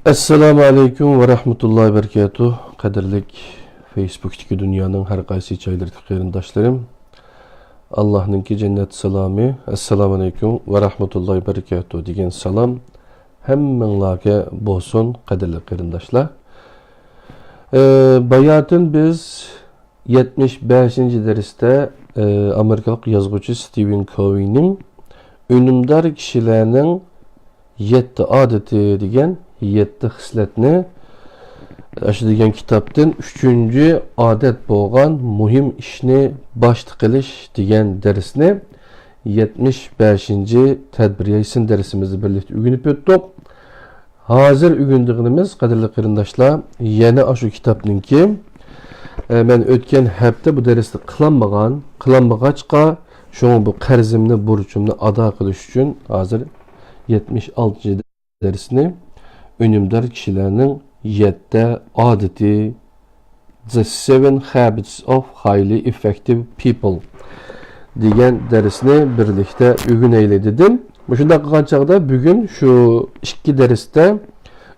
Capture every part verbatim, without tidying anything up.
ئەسسالامۇ ئەلەيكۇم ۋە رەھمەتۇللاھى ۋە بەرىكاتۇھ. قەدىرلىك فېيسبۇكتىكى دۇنيانىڭ ھەر قايسى جايلىرىدىكى قېرىنداشلىرىم، ئاللاھنىڭكى جەننەت سالامى، ئەسسالامۇ ئەلەيكۇم ۋە رەھمەتۇللاھى ۋە بەرىكاتۇھ دېگەن سالام ھەممىڭلارگە بولسۇن، قەدىرلىك قېرىنداشلار. ئە، باياتىن بىز يەتمىش بەشىنچى دەرستە، ئە، ئامېرىكىلىق يازغۇچى ستىۋېن كوۋىنىڭ ئۈنۈمدار كىشىلەرنىڭ يەتتە ئادىتى دېگەن يەتتە خىسلەتنى، ئاشۇ دېگەن كىتابتىن ئۈچىنچى ئادەت بولغان مۇھىم ئىشنى باشتا قىلىش دېگەن دەرسنى يەتمىش بەشىنچى تەدبىر يايسىن دەرسىمىزدە بىرلىكتە ئۆگىنىپ ئۆتتۇق. ھازىر ئۆگىنىدىغىنىمىز، قەدىرلىك قېرىنداشلار، يەنە ئاشۇ كىتابنىڭكى، ئە، مەن ئۆتكەن ھەپتە بۇ دەرسنى قىلالمىغان، قىلالمىغاچقا، شۇڭا بۇ قەرزىمنى، بۇرچۇمنى ئادا قىلىش ئۈچۈن ھازىر يەتمىش ئالتىنچى دەرسنى، ئۈنۈمدار كىشىلەرنىڭ يەتتە ئادىتى، The Seven Habits of Highly Effective People دېگەن دەرسنى بىرلىكتە ئۆگىنەيلى دېدىم. مۇشۇنداق قىلغان چاغدا بۈگۈن شۇ ئىككى دەرستە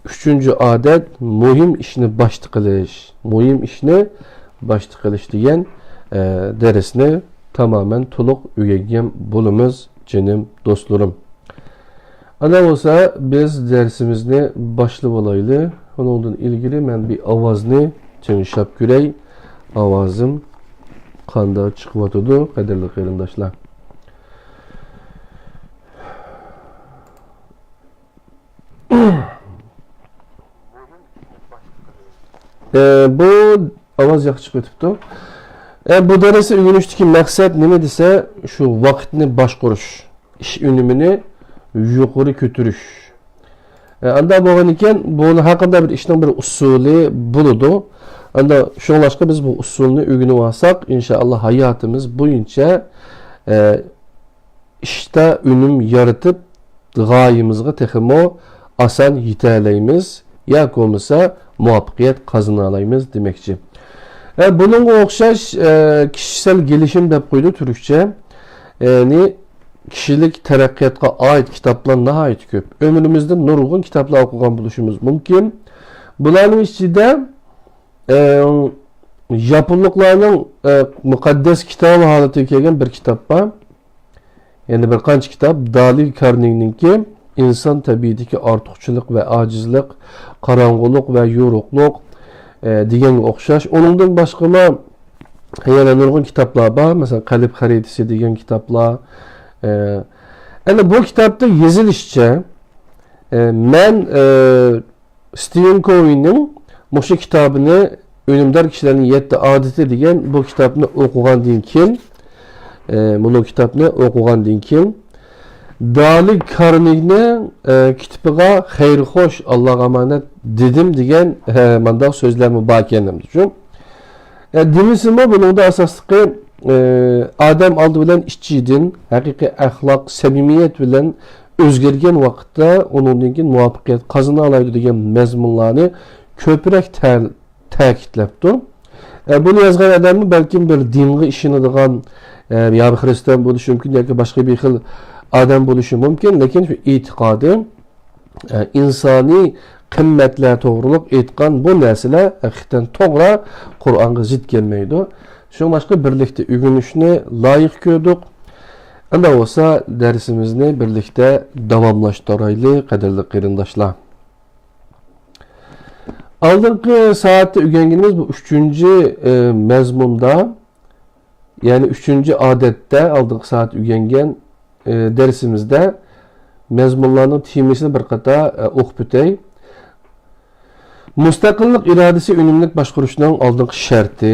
ئۈچىنچى ئادەت، مۇھىم ئىشنى باشتا قىلىش، مۇھىم ئىشنى باشتا قىلىش دېگەن، ئە، دەرسنى تامامەن تولۇق ئۆگەنگەن بولىمىز، جېنىم دوستلىرىم. ئانا بولسا، بىز دەرسىمىزنى باشلىۋالايلى. ئۇنىڭدىن ئىلگىرى مەن بىر ئاۋازنى تىڭشاپ كۆرەي. ئاۋازىم قانداق چىقىۋاتىدۇ، قەدىرلىك قېرىنداشلار؟ ئە، بۇ ئاۋاز ياخشى چىقىۋېتىپتۇ. ئە، بۇ دەرسنى ئۆگىنىشتىكى مەقسەت نېمە دېسە، شۇ ۋاقىتنى باشقۇرۇش، ئىش ئۈنۈمىنى يۇقىرى كۆتۈرۈش. ئە، ئانداق بولغانىكەن، بۇنىڭ ھەر قانداق بىر ئىشنىڭ بىر ئۇسۇلى بولىدۇ. ئاندا شۇڭلاشقا بىز بۇ ئۇسۇلنى ئۆگىنىۋالساق، ئىنشائاللا ھاياتىمىز بويىچە، ئە، ئىشتا ئۈنۈم يارىتىپ، غايىمىزغا تېخىمۇ ئاسان يېتەلەيمىز ياكى بولمىسا مۇۋەپپەقىيەت قازىنالايمىز دېمەكچى. ھە، بۇنىڭغا ئوخشاش، ئە، كىشىسەل گېلىشىم دەپ قويىدۇ تۈركچە. يەنى كىشىلىك تەرەققىياتقا ئائىت كىتابلار ناھايىتى كۆپ. ئۆمرىمىزدە نۇرغۇن كىتابلار ئوقۇغان بولۇشىمىز مۇمكىن. بۇلارنىڭ ئىچىدە، ئە، ياپونلۇقلارنىڭ، ئە، مۇقەددەس كىتابى ھالىتىگە كەلگەن بىر كىتاب بار. يەنە بىر قانچە كىتاب، دالى كارنېگنىڭكى ئىنسان تەبىئىتىدىكى ئارتۇقچىلىق ۋە ئاجىزلىق، قاراڭغۇلۇق ۋە يورۇقلۇق، ئە، دېگەنگە ئوخشاش. ئۇنىڭدىن باشقىمۇ يەنە نۇرغۇن كىتابلار بار. مەسىلەن، قەلب خەرىتىسى دېگەن كىتابلار. ئە، ئەنە بۇ كىتابتا يېزىلىشىچە، ئە، مەن، ئە، ستىۋېن كوۋىننىڭ مۇشۇ كىتابىنى، ئۈنۈمدار كىشىلەرنىڭ يەتتە ئادىتى دېگەن بۇ كىتابنى ئوقۇغاندىن كېيىن، ئە، مۇنۇ كىتابنى ئوقۇغاندىن كېيىن، دالى كارنېگنىڭ، ئە، كىتابىغا خەير خوش، ئاللاغا ئامانەت دېدىم دېگەن، ئە، مانداق سۆزلەرمۇ باركەن، شۇ. ئە، دېمىسىمۇ، بۇنىڭدا ئاساسلىقى، ئە، ئادەم ئالدى بىلەن ئىچىدىن ھەقىقىي ئەخلاق، سەمىمىيەت بىلەن ئۆزگەرگەن ۋاقىتتا ئۇنىڭدىن كېيىن مۇۋەپپەقىيەت قازىنالايدۇ دېگەن مەزمۇنلارنى كۆپرەك تە-، تەكىتلەپتۇ. ئە، بۇنى يازغان ئادەممۇ بەلكىم بىر دىنغا ئىشىنىدىغان، ئە، يا بىر خىرىستىيان بولۇشى مۇمكىن، ياكى باشقا بىر خىل ئادەم بولۇشى مۇمكىن، لېكىن شۇ ئېتىقادى، ئە، ئىنسانىي قىممەتلەر توغرۇلۇق ئېيتقان بۇ نەرسىلەر ھەقىقەتەن توغرا، قۇرئانغا زىت كەلمەيدۇ. شۇڭلاشقا بىرلىكتە ئۆگىنىشنى لايىق كۆردۇق. ئەمدى بولسا دەرسىمىزنى بىرلىكتە داۋاملاشتۇرايلى، قەدىرلىك قېرىنداشلار. ئالدىنقى سائەتتە ئۆگەنگىنىمىز بۇ ئۈچىنچى، ئە، مەزمۇندا، يەنى ئۈچىنچى ئادەتتە ئالدىنقى سائەت ئۆگەنگەن، ئە، دەرسىمىزدە مەزمۇنلارنىڭ تېمىسىنى بىر قاتا، ئە، ئوقۇپ ئۆتەي. مۇستەقىللىق ئىرادىسى ئۈنۈملۈك باشقۇرۇشنىڭ ئالدىنقى شەرتى.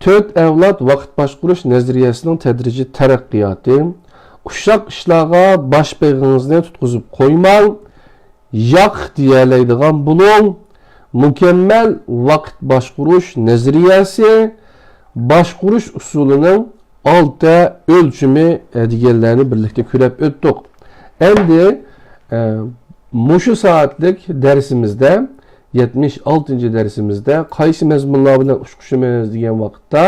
تۆت ئەۋلاد ۋاقىت باشقۇرۇش نەزەرىيەسىنىڭ تەدرىجىي تەرەققىياتى. ئۇششاق ئىشلارغا باش بېغىڭىزنى تۇتقۇزۇپ قويماڭ. ياق دېيەلەيدىغان بولۇڭ. مۇكەممەل ۋاقىت باشقۇرۇش نەزەرىيەسى، باشقۇرۇش ئۇسۇلىنىڭ ئالتە ئۆلچىمى، ئە، دېگەنلەرنى بىرلىكتە كۆرۈپ ئۆتتۇق. ئەمدى، ئە، مۇشۇ سائەتلىك دەرسىمىزدە، يەتمىش ئالتىنچى دەرسىمىزدە قايسى مەزمۇنلار بىلەن ئۇچقۇشىمىز دېگەن ۋاقىتتا،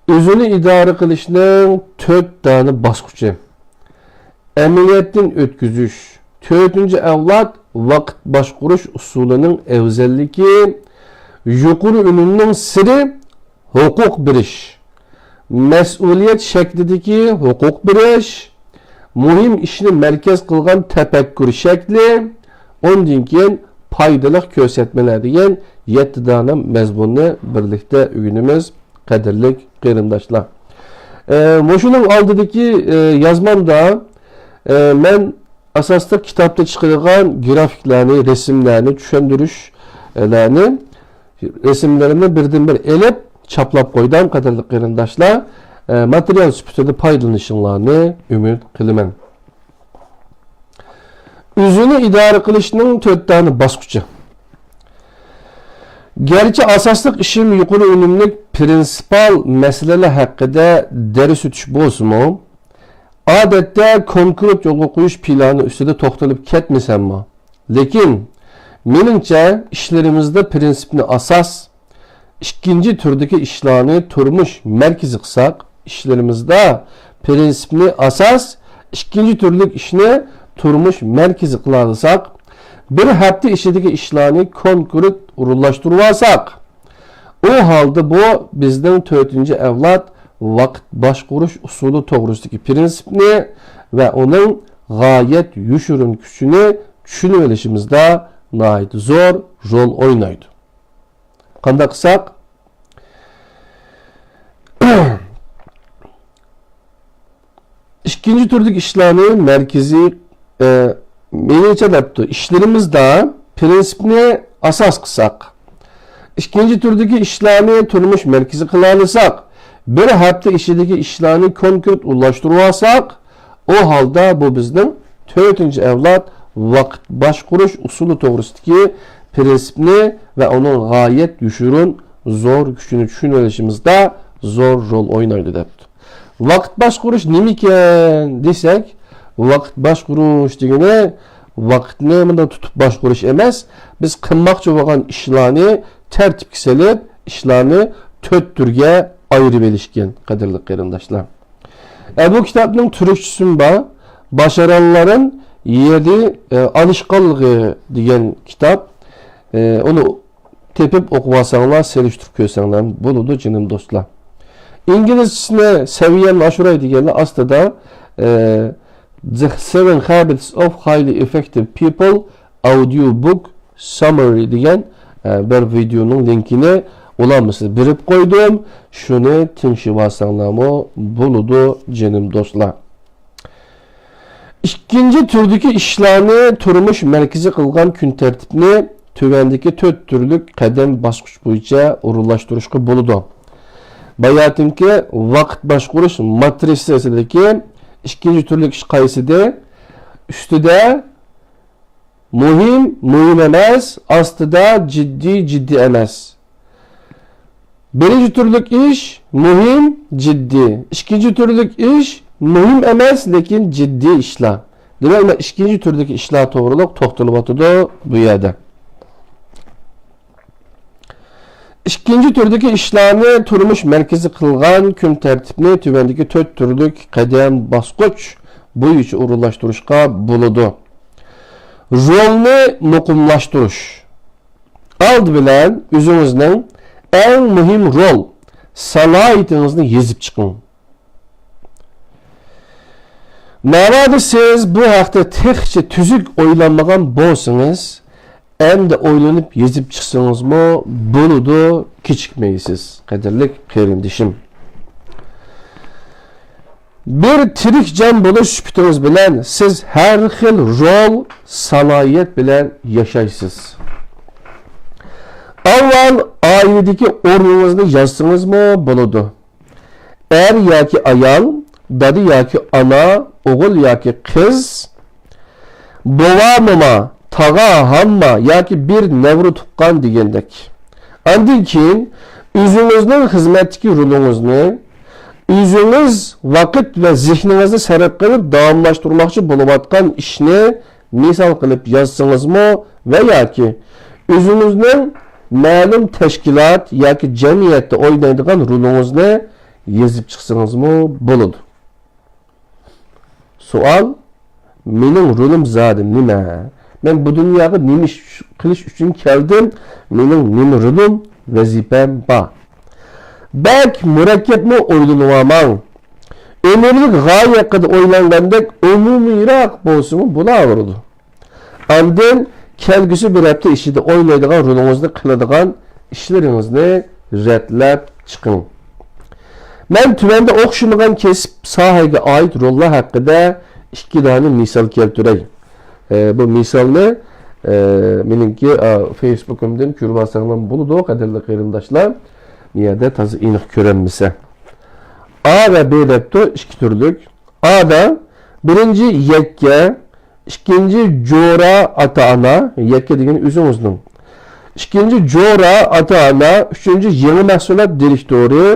ئۆزىنى ئىدارە قىلىشنىڭ تۆت دانە باسقۇچى. ئەمەلىيەتتىن ئۆتكۈزۈش، تۆتىنچى ئەۋلاد ۋاقىت باشقۇرۇش ئۇسۇلىنىڭ ئەۋزەللىكى، يۇقىرى ئۈنۈمنىڭ سىرى ھوقۇق بېرىش، مەسئۇلىيەت شەكلىدىكى ھوقۇق بېرىش، مۇھىم ئىشنى مەركەز قىلغان تەپەككۇر شەكلى، ئۇندىن كېيىن پايدىلىق كۆرسەتمىلەر دېگەن يەتتە دانە مەزمۇننى بىرلىكتە ئۆگىنىمىز، قەدىرلىك قېرىنداشلار. ئە، مۇشۇنىڭ ئالدىدىكى، ئە، يازمامدا، ئە، مەن ئاساسلىق كىتابتا چىقىدىغان گرافىكلارنى، رەسىملەرنى، چۈشەندۈرۈشلەرنى، رەسىملىرىنى بىردىن بىر ئېلىپ چاپلاپ قويدۇم، قەدىرلىك قېرىنداشلار. ئە، ماتېرىيال سۈپىتىدە پايدىلىنىشىڭلارنى ئۈمىد قىلىمەن. ئۆزىنى ئىدارە قىلىشنىڭ تۆت دانە باسقۇچى. گەرچە ئاساسلىق ئىشىم يۇقىرى ئۈنۈملۈك پىرىنسىپال مەسىلىلەر ھەققىدە دەرس ئۆتۈش بولسىمۇ، ئادەتتە كونكرېت يولغا قويۇش پىلانى ئۈستىدە توختىلىپ كەتمىسەممۇ، لېكىن، مېنىڭچە، ئىشلىرىمىزدا پىرىنسىپنى ئاساس، ئىككىنچى تۈردىكى ئىشلارنى تۇرمۇش مەركىزى قىلساق، ئىشلىرىمىزدا پىرىنسىپنى ئاساس، ئىككىنچى تۈرلۈك ئىشنى تۇرمۇش مەركىزى قىلالىساق، بىر ھەپتە ئىچىدىكى ئىشلارنى كونكرېت ئورۇنلاشتۇرۇۋالساق، ئۇ ھالدا بۇ بىزنىڭ تۆتىنچى ئەۋلاد ۋاقىت باشقۇرۇش ئۇسۇلى توغرىسىدىكى پىرىنسىپنى ۋە ئۇنىڭ غايەت يوشۇرۇن كۈچىنى چۈشىنىۋېلىشىمىزدا ناھايىتى زور رول ئوينايدۇ. قانداق قىلساق؟ ئىككىنچى تۈردىكى ئىشلارنى مەركىزىي، ئە، مېنىڭچە دەپتۇ، ئىشلىرىمىزدا پىرىنسىپنى ئاساس قىلساق، ئىككىنچى تۈردىكى ئىشلارنى تۇرمۇش مەركىزى قىلالىساق، بىر ھەپتە ئىچىدىكى ئىشلارنى كونكرېت ئورۇنلاشتۇرۇۋالساق، ئۇ ھالدا بۇ بىزنىڭ تۆتىنچى ئەۋلاد ۋاقىت باشقۇرۇش ئۇسۇلى توغرىسىدىكى پىرىنسىپنى ۋە ئۇنىڭ غايەت يوشۇرۇن زور كۈچىنى چۈشىنىۋېلىشىمىزدا زور رول ئوينايدۇ، دەپتۇ. ۋاقىت باشقۇرۇش نېمىكەن دېسەك، ۋاقىت باشقۇرۇش دېگىنى ۋاقىتنى مۇنداق تۇتۇپ باشقۇرۇش ئەمەس، بىز قىلماقچى بولغان ئىشلارنى تەرتىپكە سېلىپ، ئىشلارنى تۆت تۈرگە ئايرىۋېلىشكەن، قەدىرلىك قېرىنداشلار. ئە، بۇ كىتابنىڭ تۈركچىسىمۇ بار. باشارانلارنىڭ يېرى، ئە، ئالىشقانلىقى دېگەن كىتاب. ئە، ئۇنى تېپىپ ئوقۇۋالساڭلار، سېلىشتۇرۇپ كۆرسەڭلار بولىدۇ، جېنىم دوستلار. ئىنگلىزچىسىنى سەۋىيەمنى ئاشۇراي دېگەنلەر ئاستىدا، ئە، The Seven Habits of Highly Effective People Audio Book Summary دېگەن، ئە، بىر ۋىدېئونىڭ لىنكىنى ئۇلانمىسىز بېرىپ قويدۇم. شۇنى تىڭشىۋالساڭلارمۇ بولىدۇ، جېنىم دوستلار. ئىككىنچى تۈردىكى ئىشلارنى تۇرمۇش مەركىزى قىلغان كۈن تەرتىپنى تۆۋەندىكى تۆت تۈرلۈك قەدەم باسقۇچ بويىچە ئورۇنلاشتۇرۇشقا بولىدۇ. باياتىنكى ۋاقىت باشقۇرۇش ماترىتسىسىدىكى ئىككىنچى تۈرلۈك ئىش قايسىدى؟ ئۈستىدە مۇھىم، مۇھىم ئەمەس، ئاستىدا جىددىي، جىددىي ئەمەس. بىرىنچى تۈرلۈك ئىش مۇھىم، جىددىي. ئىككىنچى تۈرلۈك ئىش مۇھىم ئەمەس، لېكىن جىددىي ئىشلار. دېمەك، مانا ئىككىنچى تۈردىكى ئىشلار توغرۇلۇق توختىلىۋاتىدۇ بۇ يەردە. ئىككىنچى تۈردىكى ئىشلارنى تۇرمۇش مەركىزى قىلغان كۈن تەرتىپنى تۆۋەندىكى تۆت تۈرلۈك قەدەم باسقۇچ بويىچە ئورۇنلاشتۇرۇشقا بولىدۇ. رولنى مۇقىملاشتۇرۇش. ئالدى بىلەن ئۆزىڭىزنىڭ ئەڭ مۇھىم رول سالاھىيىتىڭىزنى يېزىپ چىقىڭ. ناۋادا سىز بۇ ھەقتە تېخىچە تۈزۈك ئويلانمىغان بولسىڭىز، ئەمدى ئويلىنىپ يېزىپ چىقسىڭىزمۇ بولىدۇ، كېچىكمەيسىز، قەدىرلىك قېرىندىشىم. بىر تىرىك جان بولۇش سۈپىتىڭىز بىلەن سىز ھەر خىل رول، سالاھىيەت بىلەن ياشايسىز. ئاۋۋال ئائىلىدىكى ئورنىڭىزنى يازسىڭىزمۇ بولىدۇ. ئەر ياكى ئايال، دادا ياكى ئانا، ئوغۇل ياكى قىز، بوۋا، موما، تاغا، ھامما ياكى بىر نەۋرە تۇغقان دېگەندەك. ئاندىن كېيىن ئۆزىڭىزنىڭ خىزمەتتىكى رولىڭىزنى، ئۆزىڭىز ۋاقىت ۋە زېھنىڭىزنى سەرپ قىلىپ داۋاملاشتۇرماقچى بولۇۋاتقان ئىشنى مىسال قىلىپ يازسىڭىزمۇ ۋە ياكى ئۆزىڭىزنىڭ مەلۇم تەشكىلات ياكى جەمئىيەتتە ئوينايدىغان رولىڭىزنى يېزىپ چىقسىڭىزمۇ بولىدۇ. سوئال، مېنىڭ رولۇم زادى نېمە؟ مەن بۇ دۇنياغا نېمە ئىش قىلىش ئۈچۈن كەلدىم؟ مېنىڭ نېمە رولۇم، ۋەزىپەم بار؟ بەك مۇرەككەپمۇ ئويلىنىۋالماڭ. ئۆمۈرلۈك غايە ھەققىدە ئويلانغاندەك ئومۇمىيراق بولسىمۇ بولاۋېرىدۇ. ئاندىن كەلگۈسى بىر ھەپتە ئىچىدە ئوينايدىغان رولىڭىزنى، قىلىدىغان ئىشلىرىڭىزنى رەتلەپ چىقىڭ. مەن تۆۋەندە ئوخشىمىغان كەسىپ ساھەگە ئائىت روللار ھەققىدە ئىككى دانە مىسال كەلتۈرەي. ئە، بۇ مىسالنى، ئە، مېنىڭكى، ئا، فېيسبۇكۇمدىن كۆرۈۋالساڭلار بولىدۇ، قەدىرلىك قېرىنداشلار. بۇ يەردە تازا ئېنىق كۆرەلمىسە. ئا ۋە بې دەپتۇ، ئىككى تۈرلۈك. ئادا بىرىنچى يەككە، ئىككىنچى جورا ئاتا-ئانا، يەككە دېگىنى ئۆزىڭىزنىڭ. ئىككىنچى جورا ئاتا-ئانا، ئۈچىنچى يېڭى مەھسۇلات دىرېكتورى،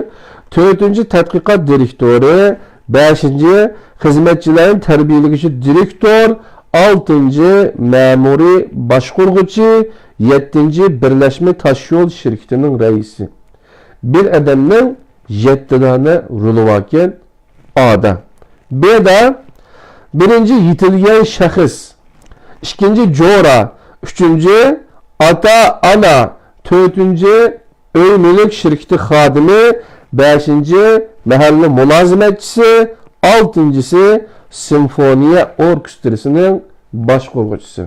تۆتىنچى تەتقىقات دىرېكتورى، بەشىنچى خىزمەتچىلەرنى تەربىيەلىگۈچى دىرېكتور، ئالتىنچى مەمۇرىي باشقۇرغۇچى، يەتتىنچى بىرلەشمە تاشيول شىركىتىنىڭ رەئىسى. بىر ئادەمنىڭ يەتتە دانە رولى باركەن. ئادا. بېدا بىرىنچى يېتىلگەن شەخس، ئىككىنچى جورا، ئۈچىنچى ئاتا-ئانا، تۆتىنچى ئۆي مۈلۈك شىركىتى خادىمى، بەشىنچى مەھەللە مۇلازىمەتچىسى، ئالتىنچىسى سىمفونىيە ئوركېسترىسىنىڭ باشقۇرغۇچىسى.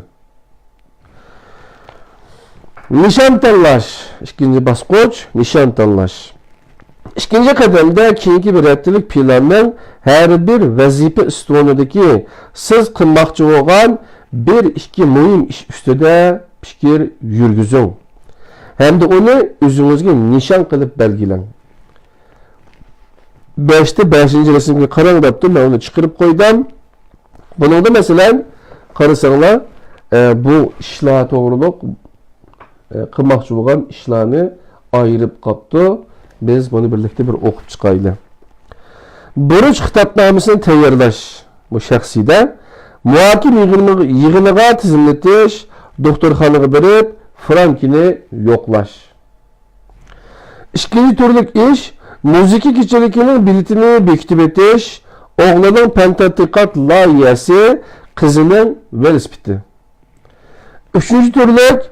نىشان تاللاش. ئىككىنچى باسقۇچ، نىشان تاللاش. ئىككىنچى قەدەمدە كېيىنكى بىر ھەپتىلىك پىلاننىڭ ھەر بىر ۋەزىپە ئىستونىدىكى سىز قىلماقچى بولغان بىر ئىككى مۇھىم ئىش ئۈستىدە پىكىر يۈرگۈزۈڭ ھەمدە ئۇنى ئۆزىڭىزگە نىشان قىلىپ بەلگىلەڭ. بەشتە بەشىنچى رەسىمگە قاراڭ دەپتۇ، مەن ئۇنى چىقىرىپ قويدۇم. بۇنىڭدا مەسىلەن، قارىساڭلار، ئە، بۇ ئىشلار توغرۇلۇق، ئە، قىلماقچى بولغان ئىشلارنى ئايرىپ قاپتۇ. بىز بۇنى بىرلىكتە بىر ئوقۇپ چىقايلى. بۇرچ خىتابنامىسىنى تەييارلاش، بۇ شەخسىيدە، مۇھاكىمە يىغىنىغا، يىغىنىغا تىزىملىتىش، دوختۇرخانىغا بېرىپ، فرانكىنى يوقلاش. ئىككىنچى تۈرلۈك ئىش، مۇزىكا كېچىلىكىنىڭ بېلىتىنى بېكىتىۋېتىش، ئوغلىنىڭ پەن تەتقىقات لايىھەسى، قىزىنىڭ ۋېلىسىپىتى. ئۈچىنچى تۈرلۈك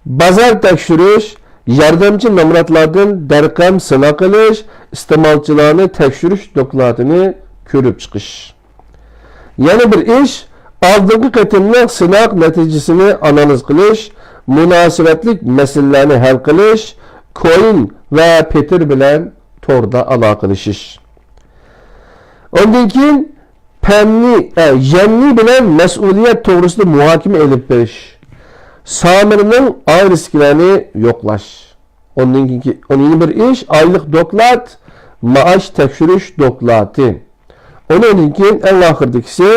بازار تەكشۈرۈش، ياردەمچى نامراتلاردىن دەرقەم سىناق ئېلىش، ئىستېمالچىلارنى تەكشۈرۈش دوكلاتىنى كۆرۈپ چىقىش. يەنە بىر ئىش، ئالدىنقى قېتىملىق سىناق نەتىجىسىنى ئانالىز قىلىش، مۇناسىۋەتلىك مەسىلىلەرنى ھەل قىلىش، كوين ۋە پېتىر بىلەن توردا ئالاقىلىشىش. ئۇندىن كېيىن پەننى، ئە، يەننى بىلەن مەسئۇلىيەت توغرىسىدا مۇھاكىمە ئېلىپ بېرىش، سامىرنىڭ ئائىلىسىدىكىلەرنى يوقلاش. ئۇندىن كېيىنكى، ئۇندىن يەنە بىر ئىش، ئايلىق دوكلات، مائاش تەكشۈرۈش دوكلاتى. ئۇنىڭدىن كېيىن ئەڭ ئاخىرىدىكىسى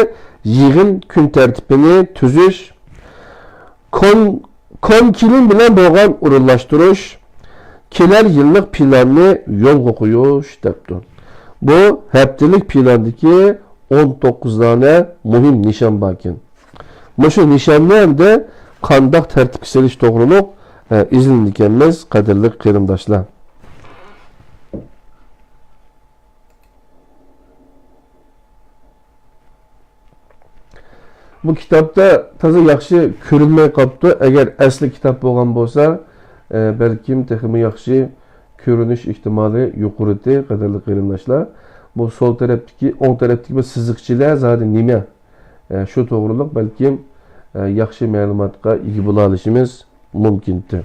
يىغىن كۈن تەرتىپىنى تۈزۈش، كون-، كونكىلىن بىلەن بولغان ئورۇنلاشتۇرۇش، كېلەر يىللىق پىلاننى يولغا قويۇش دەپتۇ. بۇ ھەپتىلىك پىلاندىكى ئون توققۇز دانە مۇھىم نىشان باركەن. مۇشۇ نىشاننى ئەمدى قانداق تەرتىپكە سېلىش توغرۇلۇق، ئە، ئىزدىنىدىكەنمىز، قەدىرلىك قېرىنداشلار. بۇ كىتابتا تازا ياخشى كۆرۈنمەي قاپتۇ. ئەگەر ئەسلى كىتاب بولغان بولسا، ئە، بەلكىم تېخىمۇ ياخشى كۆرۈنۈش ئېھتىمالى يۇقىرىدى، قەدىرلىك قېرىنداشلار. بۇ سول تەرەپتىكى، ئوڭ تەرەپتىكى بۇ سىزىقچىلار زادى نېمە؟ ئە، شۇ توغرۇلۇق بەلكىم، ئە، ياخشى مەلۇماتقا ئىگە بولالىشىمىز مۇمكىنتى.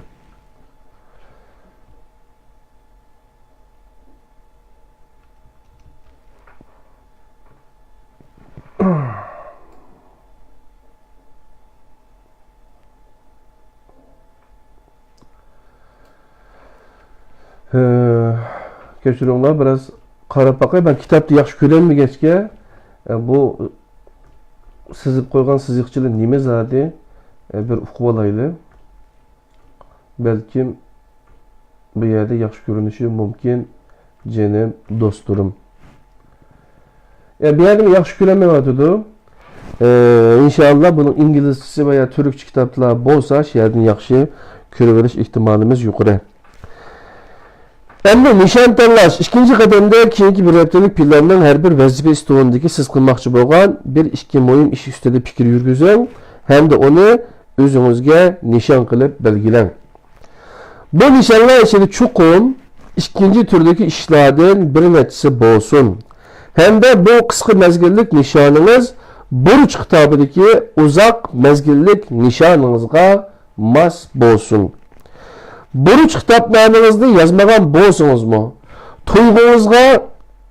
ھە، كەچۈرۈڭلار، بىراز قاراپ باقاي. مەن كىتابنى ياخشى كۆرەلمىگەچكە، ئە، بۇ سىزىپ قويغان سىزىقچىلار نېمە زادى؟ ئە، بىر ئۇقۇپ ئالايلى. بەلكىم بۇ يەردە ياخشى كۆرۈنۈشى مۇمكىن، جېنىم دوستلىرىم. ئە، بۇ يەردىمۇ ياخشى كۆرەلمەيۋاتىدۇ. ئە، ئىنشائاللا، بۇنىڭ ئىنگلىزچىسى ۋە يا تۈركچە كىتابلار بولسا، شۇ يەردىن ياخشى كۆرۈۋېلىش ئېھتىمالىمىز يۇقىرى. ئەمدى نىشان تاللاش. ئىككىنچى قەدەمدە كېيىنكى بىر ھەپتىلىك پىلاننىڭ ھەر بىر ۋەزىپە ئىستولىدىكى سىز قىلماقچى بولغان بىر ئىككى مۇھىم ئىش ئۈستىدە پىكىر يۈرگۈزۈڭ ھەمدە ئۇنى ئۆزىڭىزگە نىشان قىلىپ بەلگىلەڭ. بۇ نىشانلار ئىچىدە چوقۇم ئىككىنچى تۈردىكى ئىشلاردىن بىر نەچچىسى بولسۇن ھەمدە بۇ قىسقا مەزگىللىك نىشانىڭىز بۇرچ خىتابىدىكى ئۇزاق مەزگىللىك نىشانىڭىزغا ماس بولسۇن. بۇرچ خىتابنامىڭىزنى يازمىغان بولسىڭىزمۇ، تۇيغۇڭىزغا،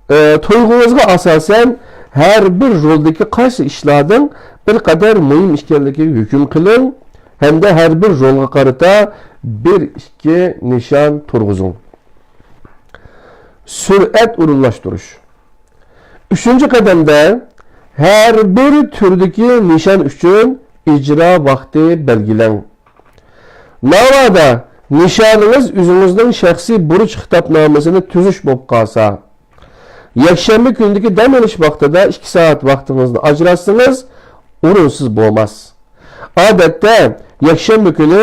ئە، تۇيغۇڭىزغا ئاساسەن ھەر بىر رولدىكى قايسى ئىشلاردىن بىر قەدەر مۇھىم ئىكەنلىكىگە ھۆكۈم قىلىڭ ھەمدە ھەر بىر رولغا قارىتا بىر، ئىككى نىشان تۇرغۇزۇڭ. سۈرئەت ئورۇنلاشتۇرۇش. ئۈچىنچى قەدەمدە ھەر بىر تۈردىكى نىشان ئۈچۈن ئىجرا ۋاقتى بەلگىلەڭ. ناۋادا نىشانىڭىز ئۆزىڭىزنىڭ شەخسىي بۇرچ خىتابنامىسىنى تۈزۈش بولۇپ قالسا، يەكشەنبە كۈنىدىكى دەم ئېلىش ۋاقتىدا ئىككى سائەت ۋاقتىڭىزنى ئاجراتسىڭىز، ئورۇنسىز بولماس. ئادەتتە يەكشەنبە كۈنى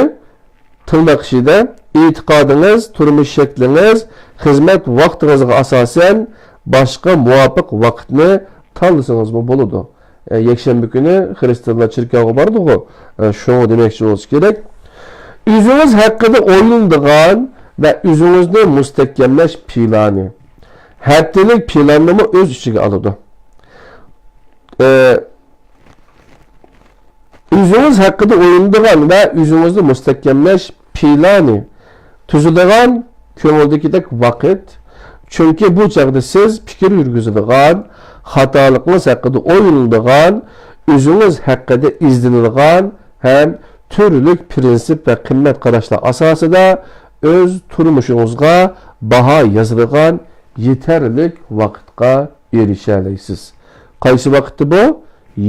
تىرناق ئىچىدە ئېتىقادىڭىز، تۇرمۇش شەكلىڭىز، خىزمەت ۋاقتىڭىزغا ئاساسەن باشقا مۇۋاپىق ۋاقىتنى تاللىسىڭىزمۇ بولىدۇ. ئە، يەكشەنبە كۈنى خىرىستىيانلار چېركاۋغا بارىدىغۇ، ئە، شۇڭا دېمەكچى بولسا كېرەك. ئۆزىڭىز ھەققىدە ئويلىنىدىغان ۋە ئۆزىڭىزنى مۇستەھكەملەش پىلانى. ھەپتىلىك پىلاننىمۇ ئۆز ئىچىگە ئالىدۇ. ئە، ئۆزىڭىز ھەققىدە ئويلىنىدىغان ۋە ئۆزىڭىزنى مۇستەھكەملەش پىلانى تۈزىدىغان كۆڭۈلدىكىدەك ۋاقىت، چۈنكى بۇ چاغدا سىز پىكىر يۈرگۈزىدىغان، خاتالىقىڭىز ھەققىدە ئويلىنىدىغان، ئۆزىڭىز ھەققىدە ئىزدىنىدىغان ھەم تۈرلۈك پىرىنسىپ ۋە قىممەت قاراشلار ئاساسىدا ئۆز تۇرمۇشىڭىزغا باھا يازىدىغان يېتەرلىك ۋاقىتقا ئېرىشەلەيسىز. قايسى ۋاقىتتا بۇ؟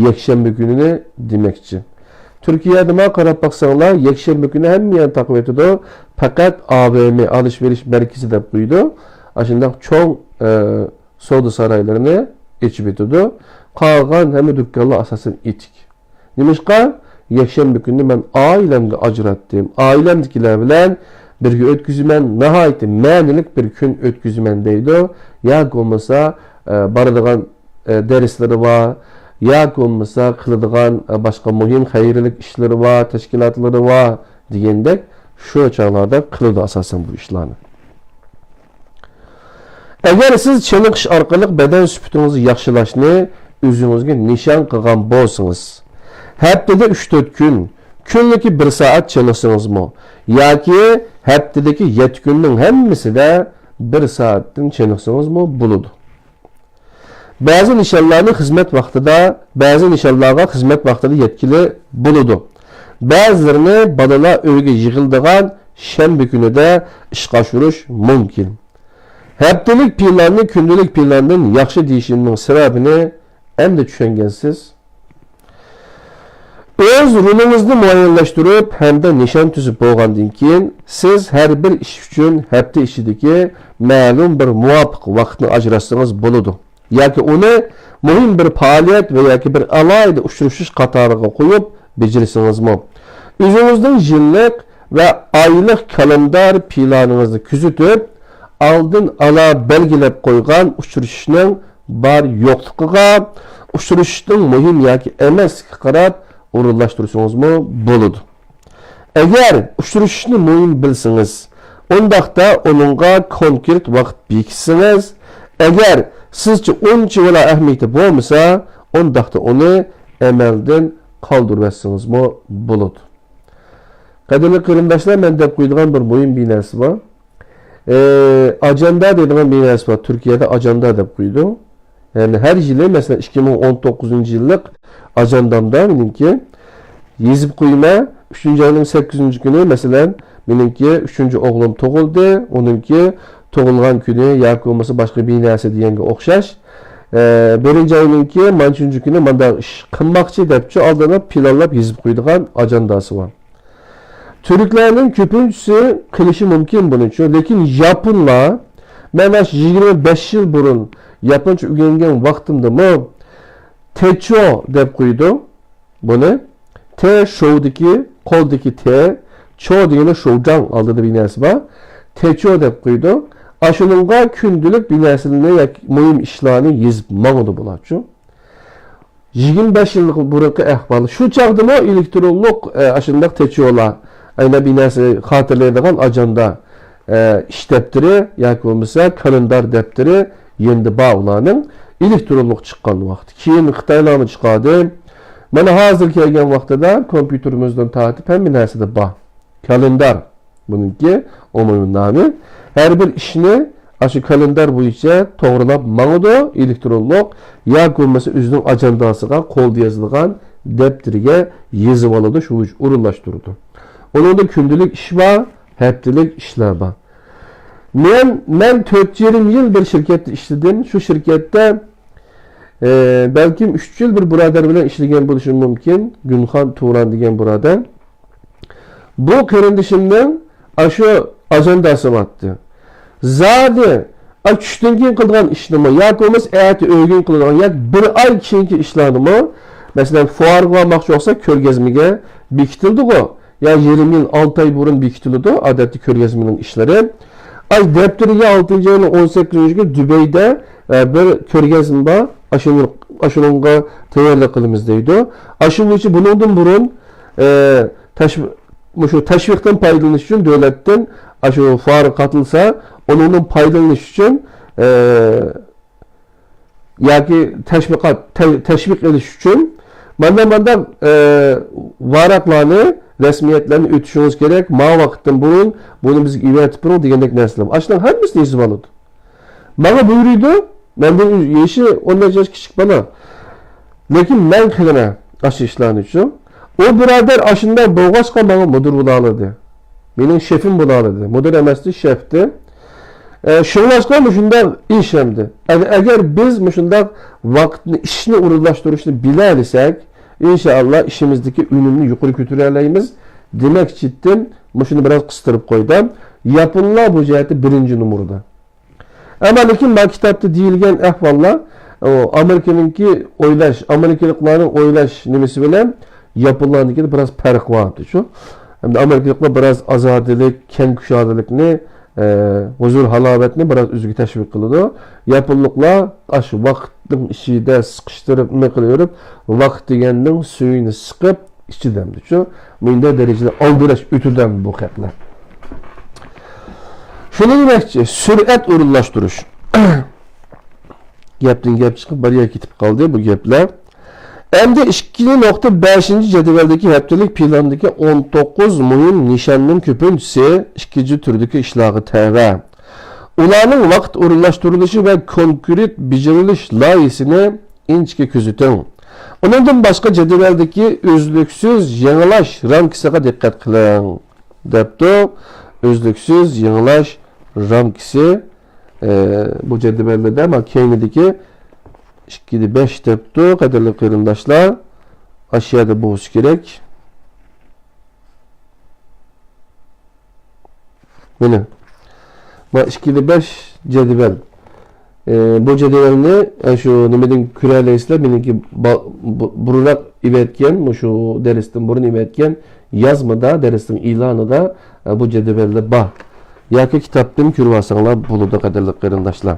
يەكشەنبە كۈنىنى دېمەكچى. تۈركىيەدە ماڭا قاراپ باقساڭلار، يەكشەنبە كۈنى ھەممە يەرنى تاقىۋېتىدۇ. پەقەت ئا ۋ م، ئالىشۋېرىش مەركىزى دەپ قويىدۇ. ئاشۇنداق چوڭ، ئە، سودا سارايلىرىنى ئېچىۋېتىدۇ. قالغان ھەممە دۇكانلار ئاساسەن ئېتىك. نېمىشقا؟ يەكشەنبە كۈنىنى مەن ئائىلەمگە ئاجراتتىم. ئائىلەمدىكىلەر بىلەن بىرگە ئۆتكۈزىمەن. ناھايىتى مەنىلىك بىر كۈن ئۆتكۈزىمەن دەيدۇ. ياكى بولمىسا، ئە، بارىدىغان، ئە، دەرسلىرى بار، ياكى بولمىسا قىلىدىغان، ئە، باشقا مۇھىم خەيرلىك ئىشلىرى بار، تەشكىلاتلىرى بار دېگەندەك شۇ چاغلاردا قىلىدۇ ئاساسەن بۇ ئىشلارنى. ئەگەر سىز چېنىقىش ئارقىلىق بەدەن سۈپىتىڭىزنى ياخشىلاشنى ئۆزىڭىزگە نىشان قىلغان بولسىڭىز، ھەپتىدە ئۈچ تۆت كۈن، كۈنلۈكى بىر سائەت چېنىقسىڭىزمۇ ياكى ھەپتىدىكى يەتتە كۈننىڭ ھەممىسىدە بىر سائەتتىن چېنىقسىڭىزمۇ بولىدۇ. بەزى نىشانلارنى خىزمەت ۋاقتىدا، بەزى نىشانلارغا خىزمەت ۋاقتىدا يەتكىلى بولىدۇ. بەزىلىرىنى بالىلار ئۆيىگە يىغىلىدىغان شەنبە كۈنىدە ئىشقا ئاشۇرۇش مۇمكىن. ھەپتىلىك پىلاننى كۈندىلىك پىلاندىن ياخشى دېيىشىمنىڭ سەۋەبىنى ئەمدى چۈشەنگەنسىز. ئۆز رولىڭىزنى مۇئەييەنلەشتۈرۈپ ھەمدە نىشان تۈزۈپ بولغاندىن كېيىن، سىز ھەر بىر ئىش ئۈچۈن ھەپتە ئىچىدىكى مەلۇم بىر مۇۋاپىق ۋاقىتنى ئاجراتسىڭىز بولىدۇ. ياكى ئۇنى مۇھىم بىر پائالىيەت ۋە ياكى بىر ئالاھىدە ئۇچرىشىش قاتارىغا قويۇپ بېجىرسىڭىزمۇ، ئۆزىڭىزنىڭ يىللىق ۋە ئايلىق كالېندار پىلانىڭىزنى كۆزىتىپ، ئالدىن ئالا بەلگىلەپ قويغان ئۇچرىشىشنىڭ بار يوقلۇقىغا، ئۇچرىشىشنىڭ مۇھىم ياكى ئەمەسلىكىگە قاراپ ئورۇنلاشتۇرسىڭىزمۇ بولىدۇ. ئەگەر ئۇچرىشىشنى مۇھىم بىلسىڭىز، ئۇنداقتا ئۇنىڭغا كونكرېت ۋاقىت بېكىتسىڭىز، ئەگەر سىزچە ئۇنچىۋالا ئەھمىيىتى بولمىسا، ئۇنداقتا ئۇنى ئەمەلدىن قالدۇرۇۋەتسىڭىزمۇ بولىدۇ. قەدىرلىك قېرىنداشلار، مەن دەپ قويىدىغان بىر مۇھىم بىر نەرسە بار. ئى، ئاجاندا دەيدىغان بىر نەرسە بار. تۈركىيەدە ئاجاندا دەپ قويىدۇ. يەنى ھەر يىلى، مەسىلەن، ئىككى مىڭ ئون توققۇزىنچى يىللىق ئاجاندامدا مېنىڭكى يېزىپ قويىمەن. ئۈچىنچى ئاينىڭ سەككىزىنچى كۈنى، مەسىلەن، مېنىڭكى ئۈچىنچى ئوغلۇم تۇغۇلدى، ئۇنىڭكى تۇغۇلغان كۈنى ياكى بولمىسا باشقا بىر نەرسە دېگەنگە ئوخشاش. ئە، بىرىنچى ئاينىڭكى مانچىنچى كۈنى مانداق ئىش قىلماقچى دەپچۇ ئالدىنىپ پىلانلاپ يېزىپ قويىدىغان ئاجانداسى بار. تۈركلەرنىڭ كۆپىنچىسى قىلىشى مۇمكىن بۇنىچۇ، لېكىن ياپونلار، مەن ئاشۇ يىگىرمە بەش يىل بۇرۇن ياپونچە ئۆگەنگەن ۋاقتىمدىمۇ تېچو دەپ قويىدۇ بۇنى. تې شوۋدىكى، قولدىكى تې، چو دېگىنى شوۋجاڭ، ئالدىدا بىر نەرسە بار. تېچو دەپ قويىدۇ. ئاشۇنىڭغا كۈندىلىك بىر نەرسىلەرنى ياكى مۇھىم ئىشلارنى يېزىپ ماڭىدۇ بۇلارچۇ. يىگىرمە بەش يىللىق بۇرۇنقى ئەھۋال. شۇ چاغدىمۇ ئېلېكترونلۇق، ئە، ئاشۇنداق تېچىۋالا، ئەينە بىر نەرسە خاتىرىلەيدىغان ئاجاندا، ئە، ئىش دەپتىرى ياكى بولمىسا كالېندار دەپتىرى يېنىدا بار ئۇلارنىڭ، ئېلېكترونلۇق چىققان ۋاقتى. كېيىن خىتايلارمۇ چىقاردى. مانا ھازىر كەلگەن ۋاقتىدا كومپيۇتېرىمىزدىن تارتىپ ھەممە نەرسىدە بار. كالېندار. بۇنىڭكى ئومۇمىي نامى. ھەر بىر ئىشنى ئاشۇ كالېندار بويىچە توغرىلاپ ماڭىدۇ، ئېلېكترونلۇق ياكى بولمىسا ئۆزىنىڭ ئاجانداسىغا، قولدا يازىدىغان دەپتىرىگە يېزىۋالىدۇ، شۇ بويىچە ئورۇنلاشتۇرىدۇ. ئۇنىڭدا كۈندىلىك ئىش بار، ھەپتىلىك ئىشلار بار. مەن، مەن تۆت يېرىم يىل بىر شىركەتتە ئىشلىدىم. شۇ شىركەتتە، ئە، بەلكىم ئۈچ يىل بىر بۇرادەر بىلەن ئىشلىگەن بولۇشۇم مۇمكىن. گۈنخان تۇران دېگەن بۇرادەر. بۇ قېرىندىشىمنىڭ ئاشۇ ئاجانداسى بارتتى. زادى، ئا، چۈشتىن كېيىن قىلىدىغان ئىشنىمۇ، ياكى بولمىسا ئەتە ئۆگۈن قىلىدىغان، ياكى بىر ئاي كېيىنكى ئىشلارنىمۇ، مەسىلەن، فوئارغا بارماقچى بولسا، كۆرگەزمىگە بېكىتىلدىغۇ. يا يېرىم يىل، ئالتە ئاي بۇرۇن بېكىتىلىدۇ، ئادەتتە كۆرگەزمىنىڭ ئىشلىرى. ئاي دەپتىرىگە ئالتىنچى ئاينىڭ ئون سەككىزىنچى كۈنى دۇبەيدە، ئە، بىر كۆرگەزمە بار. ئاشۇنى، ئاشۇنىڭغا تەييارلىق قىلىمىز دەيدۇ. ئاشۇ بويىچە بۇنىڭدىن بۇرۇن، ئە، تەش-، مۇشۇ تەشۋىقتىن پايدىلىنىش ئۈچۈن دۆلەتتىن ئاشۇ فوئارغا قاتنىسا، ئۇنىڭدىن پايدىلىنىش ئۈچۈن، ئە، ياكى تەشۋىقات، تە-، تەشۋىق ئېلىش ئۈچۈن مانداق، مانداق، ئە، ۋاراقلارنى، رەسمىيەتلەرنى ئۆتۈشىڭىز كېرەك، ما ۋاقىتتىن بۇرۇن بۇنى بىزگە ئېۋەتىپ بېرىڭ دېگەندەك نەرسىلەر. ئاشۇنىڭ ھەممىسىنى يېزىپ ئالىدۇ. ماڭا بۇيرۇيدۇ، مەندىن يېشى ئون نەچچە ياش كىچىك بالا. لېكىن مەن قىلىمەن ئاشۇ ئىشلارنى شۇ. ئۇ بۇرادەر ئاشۇنداق بولغاچقا ماڭا مۇدىر بولالىدى. مېنىڭ شېفىم بولالىدى. مۇدىر ئەمەستى، شېفتى. ئە، شۇڭلاشقا مۇشۇنداق ئىش ئەمدى. ئە-، ئەگەر بىز مۇشۇنداق ۋاقىتنى، ئىشنى ئورۇنلاشتۇرۇشنى بىلەلىسەك، ئىنشائاللا ئىشىمىزدىكى ئۈنۈمنى يۇقىرى كۆتۈرەلەيمىز. دېمەكچىدىن مۇشۇنى بىراز قىستۇرۇپ قويدۇم. ياپونلار بۇ جەھەتتە بىرىنچى نومۇردا. ئەمما لېكىن مانا كىتابتا دېيىلگەن ئەھۋاللار، ئۇ، ئامېرىكىنىڭكى ئويلاش، ئامېرىكىلىقلارنىڭ ئويلاش نېمىسى بىلەن ياپونلارنىڭكىدا بىراز پەرق بار، شۇ. ئەمدى ئامېرىكىلىقلار بىراز ئازادىلىك، كەڭ كۇشادىلىكنى، ئە، ھۇزۇر-ھالاۋەتنى بىراز ئۆزىگە تەشۋىق قىلىدۇ. ياپونلۇقلار ئاشۇ ۋاقىتنىڭ ئىچىدە سىقىشتۇرۇپ، نېمە قىلىۋېرىپ، ۋاقىت دېگەننىڭ سۈيىنى سىقىپ، ئىچىدە ئەمدى شۇ مۇنداق دەرىجىدە ئالدىراش ئۆتىدۇ ئەمدى بۇ خەقلەر. شۇنى دېمەكچى، سۈرئەت ئورۇنلاشتۇرۇش. گەپتىن گەپ چىقىپ، بىر يەرگە كېتىپ قالدى بۇ گەپلەر. ئەمدى ئىككىنچى نۇقتا، بەشىنچى جەدۋەلدىكى ھەپتىلىك پىلاندىكى ئون توققۇز مۇھىم نىشاننىڭ كۆپىنچىسى ئىككىنچى تۈردىكى ئىشلارغا تەۋە. ئۇلارنىڭ ۋاقىت ئورۇنلاشتۇرۇلۇشى ۋە كونكرېت بېجىرىلىش لايىھىسىنى ئىنچىكە كۆزىتىڭ. ئۇنىڭدىن باشقا جەدۋەلدىكى ئۈزلۈكسىز يېڭىلاش رامكىسىغا دىققەت قىلىڭ، دەپتۇ. ئۈزلۈكسىز يېڭىلاش رامكىسى، ئە، بۇ جەدۋەلدە مانا كەينىدىكى ئىككىدە بەش دەپتۇ، قەدىرلىك قېرىنداشلار. ئاشۇ يەردە بولسا كېرەك. مانا، ما ئىككىدە بەش جەدۋەل. ئە، بۇ جەدۋەلنى، ئە، شۇ نېمىدىن كۆرەلەيسىلەر، مېنىڭكى با-، بۇ-، بۇرۇنراق ئېۋەتكەن، مۇشۇ دەرستىن بۇرۇن ئېۋەتكەن يازمىدا، دەرسنىڭ ئېلانىدا، ئە، بۇ جەدۋەللەر بار. ياكى كىتابتىن كۆرۈۋالساڭلار بولىدۇ، قەدىرلىك قېرىنداشلار.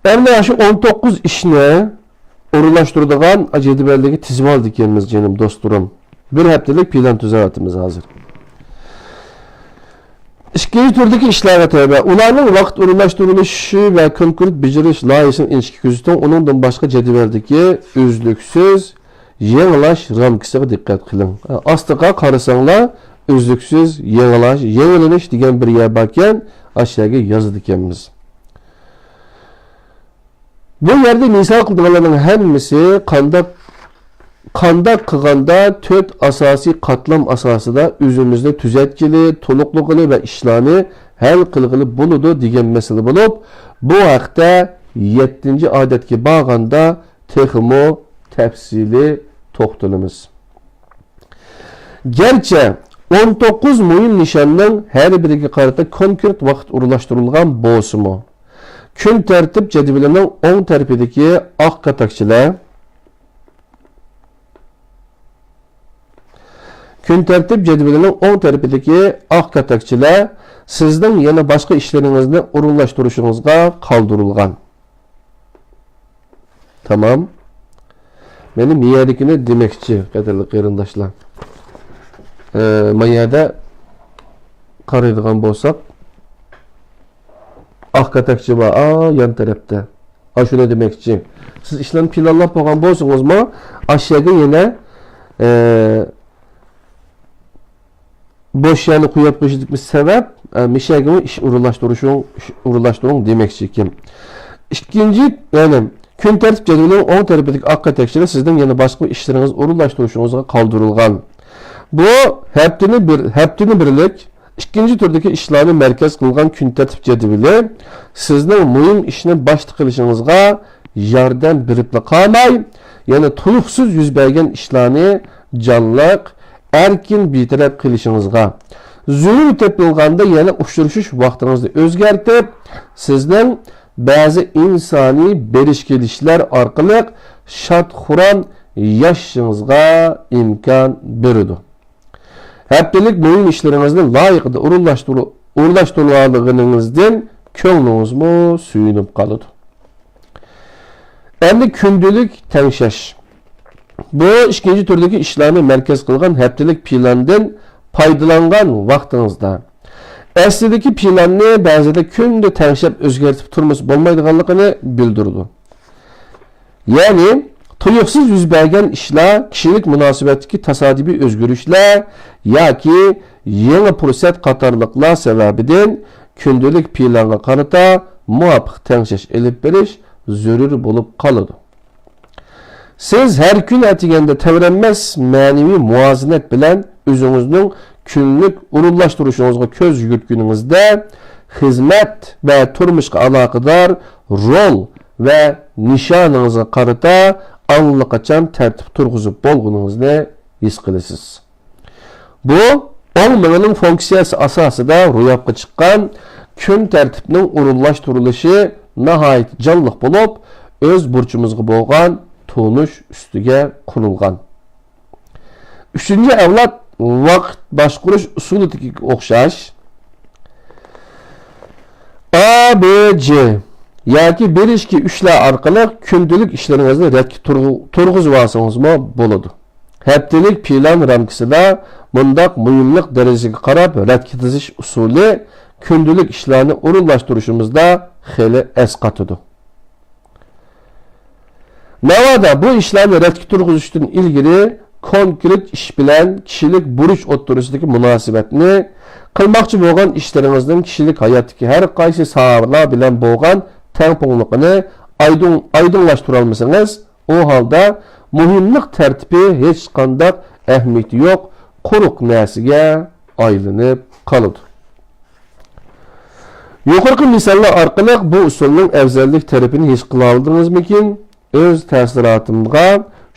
ئەمدى شۇ ئون توققۇز ئىشنى ئورۇنلاشتۇرىدىغان جەدۋەللىككە تىزىۋالىدىكەنمىز، جېنىم دوستلىرىم. بىر ھەپتىلىك پىلان تۈزەۋاتىمىز ھازىر. ئىككىنچى تۈردىكى ئىشلارغا تەۋە. ئۇلارنىڭ ۋاقىت ئورۇنلاشتۇرۇلۇشى ۋە كونكرېت بېجىرىش لايىھىسىنى ئىنچىكە كۆزىتىڭ. ئۇنىڭدىن باشقا جەدۋەلدىكى ئۈزلۈكسىز يېڭىلاش رامكىسىغا دىققەت قىلىڭ. ئاستىغا قارىساڭلار، ئۈزلۈكسىز يېڭىلاش، يېڭىلىنىش دېگەن بىر يەر باركەن، ئاشۇ يەرگە يازىدىكەنمىز. بۇ يەردە مىسال قىلىدىغانلارنىڭ ھەممىسى قانداق، قانداق قىلغاندا تۆت ئاساسىي قاتلام ئاساسىدا ئۆزىمىزنى تۈزەتكىلى، تولۇقلىغىلى ۋە ئىشلارنى ھەل قىلغىلى بولىدۇ دېگەن مەسىلە بولۇپ، بۇ ھەقتە يەتتىنچى ئادەتكە بارغاندا تېخىمۇ تەپسىلىي توختىلىمىز. گەرچە ئون توققۇز مۇھىم نىشاننىڭ ھەر بىرىگە قارىتا كونكرېت ۋاقىت ئورۇنلاشتۇرۇلغان بولسىمۇ، كۈن تەرتىپ جەدۋىلىنىڭ ئوڭ تەرىپىدىكى ئاق كاتاكچىلار، كۈن تەرتىپ جەدۋىلىنىڭ ئوڭ تەرىپىدىكى ئاق كاتاكچىلار سىزنىڭ يەنە باشقا ئىشلىرىڭىزنى ئورۇنلاشتۇرۇشىڭىزغا قالدۇرۇلغان. تامام. مەن مۇ يەردىكىنى دېمەكچى، قەدىرلىك قېرىنداشلار. ئە، مۇ يەردە قارايدىغان بولساق، ئاق كاتەكچە بار، ئا، يان تەرەپتە. ئاشۇنى دېمەكچى. سىز ئىشلارنى پىلانلاپ بولغان بولسىڭىزمۇ، ئاشۇ يەرگە يەنە، ئە، بوش يەرنى قويۇپ قويۇشتىكى سەۋەب، ئە، مۇشۇ يەرگىمۇ ئىش ئورۇنلاشتۇرۇشۇڭ، ئىش ئورۇنلاشتۇرۇڭ دېمەكچى ئىكەن. ئىككىنچى، يەنى كۈن تەرتىپ جەدۋىلىنىڭ ئوڭ تەرىپىدىكى ئاق كاتەكچىلەر سىزنىڭ يەنە باشقا بىر ئىشلىرىڭىز ئورۇنلاشتۇرۇشىڭىزغا قالدۇرۇلغان. بۇ ھەپتىنى بىر، ھەپتىنى بىرلىك ئىككىنچى تۈردىكى ئىشلارنى مەركەز قىلغان كۈن تەرتىپ جەدۋىلى سىزنىڭ مۇھىم ئىشنى باشتا قىلىشىڭىزغا ياردەم بېرىپلا قالماي، يەنە تۇيۇقسىز يۈز بەرگەن ئىشلارنى جانلىق، ئەركىن، بىتەرەپ قىلىشىڭىزغا، زۆرۈر تېپىلغاندا يەنە ئۇچرىشىش ۋاقتىڭىزنى ئۆزگەرتىپ، سىزنىڭ بەزى ئىنسانىي بېرىش-كېلىشلەر ئارقىلىق شاد-خۇرام ياشىشىڭىزغا ئىمكان بېرىدۇ. ھەپتىلىك مۇھىم ئىشلىرىڭىزنى لايىقىدا ئورۇنلاشتۇرۇ-، ئورۇنلاشتۇرالىغىنىڭىزدىن كۆڭلىڭىزمۇ سۆيۈنۈپ قالىدۇ. ئەمدى كۈندىلىك تەڭشەش. بۇ ئىككىنچى تۈردىكى ئىشلارنى مەركەز قىلغان ھەپتىلىك پىلاندىن پايدىلانغان ۋاقتىڭىزدا ئەسلىدىكى پىلاننى بەزىدە كۈندە تەڭشەپ ئۆزگەرتىپ تۇرمىسا بولمايدىغانلىقىنى بىلدۈرىدۇ. يەنى تۇيۇقسىز يۈز بەرگەن ئىشلار، كىشىلىك مۇناسىۋەتتىكى تاسادىپىي ئۆزگىرىشلەر ياكى يېڭى پۇرسەت قاتارلىقلار سەۋەبىدىن كۈندىلىك پىلانغا قارىتا مۇۋاپىق تەڭشەش ئېلىپ بېرىش زۆرۈر بولۇپ قالىدۇ. سىز ھەر كۈن ئەتىگەندە تەۋرەنمەس مەنىۋى مۇۋازىنەت بىلەن ئۆزىڭىزنىڭ كۈنلۈك ئورۇنلاشتۇرۇشىڭىزغا كۆز يۈگۈرتكىنىڭىزدە، خىزمەت ۋە تۇرمۇشقا ئالاقىدار رول ۋە نىشانىڭىزغا قارىتا ئاللىقاچان تەرتىپ تۇرغۇزۇپ بولغىنىڭىزنى ھېس قىلىسىز. بۇ ئوڭ مېڭىنىڭ فۇنكسىيەسى ئاساسىدا روياپقا چىققان كۈن تەرتىپنىڭ ئورۇنلاشتۇرۇلۇشى ناھايىتى جانلىق بولۇپ، ئۆز بۇرچىمىزغا بولغان تونۇش ئۈستىگە قۇرۇلغان. ئۈچىنچى ئەۋلاد ۋاقىت باشقۇرۇش ئۇسۇلىدىكىگە ئوخشاش، ئا بې جې ياكى بىر ئىككى ئۈچلەر ئارقىلىق كۈندىلىك ئىشلىرىڭىزنى رەتكە تۇرغۇ-، تۇرغۇزۇۋالسىڭىزمۇ بولىدۇ. ھەپتىلىك پىلان رامكىسىدا مۇنداق مۇھىملىق دەرىجىسىگە قاراپ رەتكە تىزىش ئۇسۇلى كۈندىلىك ئىشلارنى ئورۇنلاشتۇرۇشىمىزدا خېلى ئەسقاتىدۇ. ناۋادا بۇ ئىشلارنى رەتكە تۇرغۇزۇشتىن ئىلگىرى كونكرېت ئىش بىلەن كىشىلىك بۇرچ ئوتتۇرىسىدىكى مۇناسىۋەتنى، قىلماقچى بولغان ئىشلىرىڭىزنىڭ كىشىلىك ھاياتتىكى ھەر قايسى ساھەلەر بىلەن بولغان تەڭپۇڭلۇقىنى ئايدىڭ-، ئايدىڭلاشتۇرالمىسىڭىز، ئۇ ھالدا مۇھىملىق تەرتىپى ھېچقانداق ئەھمىيىتى يوق، قۇرۇق نەرسىگە ئايلىنىپ قالىدۇ. يۇقىرىقى مىساللار ئارقىلىق بۇ ئۇسۇلنىڭ ئەۋزەللىك تەرىپىنى ھېس قىلالىدىڭىزمىكىن؟ ئۆز تەسىراتىمغا،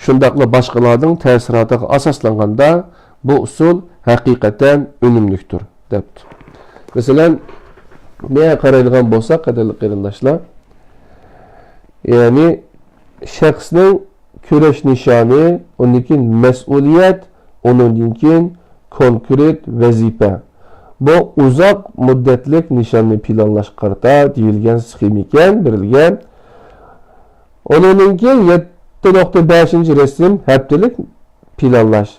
شۇنداقلا باشقىلارنىڭ تەسىراتىغا ئاساسلانغاندا، بۇ ئۇسۇل ھەقىقەتەن ئۈنۈملۈكتۇر، دەپتۇ. مەسىلەن، مەن قارايدىغان بولساق، قەدىرلىك قېرىنداشلار، يەنى شەخسنىڭ كۈرەش نىشانى، ئۇندىن كېيىن مەسئۇلىيەت، ئۇنىڭدىن كېيىن كونكرېت ۋەزىپە. بۇ ئۇزاق مۇددەتلىك نىشاننى پىلانلاشقا قارىتا دېيىلگەن سخېما ئىكەن، بېرىلگەن. ئۇنىڭدىن كېيىن يەتتە نۇقتا بەشىنچى رەسىم ھەپتىلىك پىلانلاش.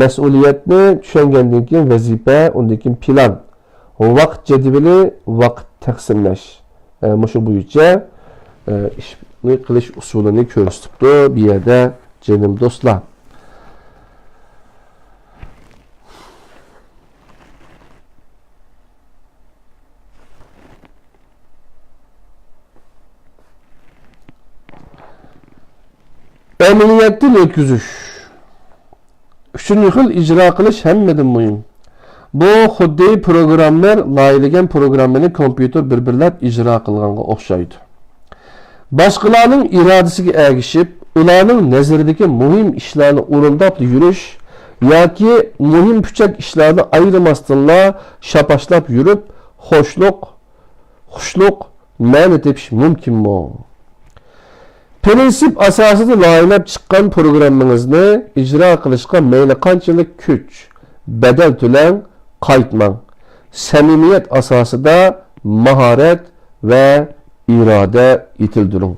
مەسئۇلىيەتنى چۈشەنگەندىن كېيىن ۋەزىپە، ئۇندىن كېيىن پىلان. ۋاقىت جەدۋىلى، ۋاقىت تەقسىملەش. ئە، مۇشۇ بويىچە، ئە، ئىشنى قىلىش ئۇسۇلىنى كۆرسىتىپتۇ بۇ يەردە، جېنىم دوستلار. ئەمەلىيەتتىن ئۆتكۈزۈش. ئۈچىنچى خىل، ئىجرا قىلىش ھەممىدىن مۇھىم. بۇ خۇددى پروگراممېر لايىھىلىگەن پروگراممىنى كومپيۇتېر بىر-بىرلەپ ئىجرا قىلغانغا ئوخشايدۇ. باشقىلارنىڭ ئىرادىسىگە ئەگىشىپ، ئۇلارنىڭ نەزىرىدىكى مۇھىم ئىشلارنى ئورۇنداپلا يۈرۈش ياكى مۇھىم پۈچەك ئىشلارنى ئايرىماستىنلا شاپاشلاپ يۈرۈپ، خوشلۇق، خۇشلۇق، مەنە تېپىش مۇمكىنمۇ؟ پىرىنسىپ ئاساسىدا لايىھەلەپ چىققان پروگراممىڭىزنى ئىجرا قىلىشقا مەيلى قانچىلىك كۈچ، بەدەل تۆلەڭ، قايتماڭ. سەمىمىيەت ئاساسىدا ماھارەت ۋە ئىرادە يېتىلدۈرۈڭ.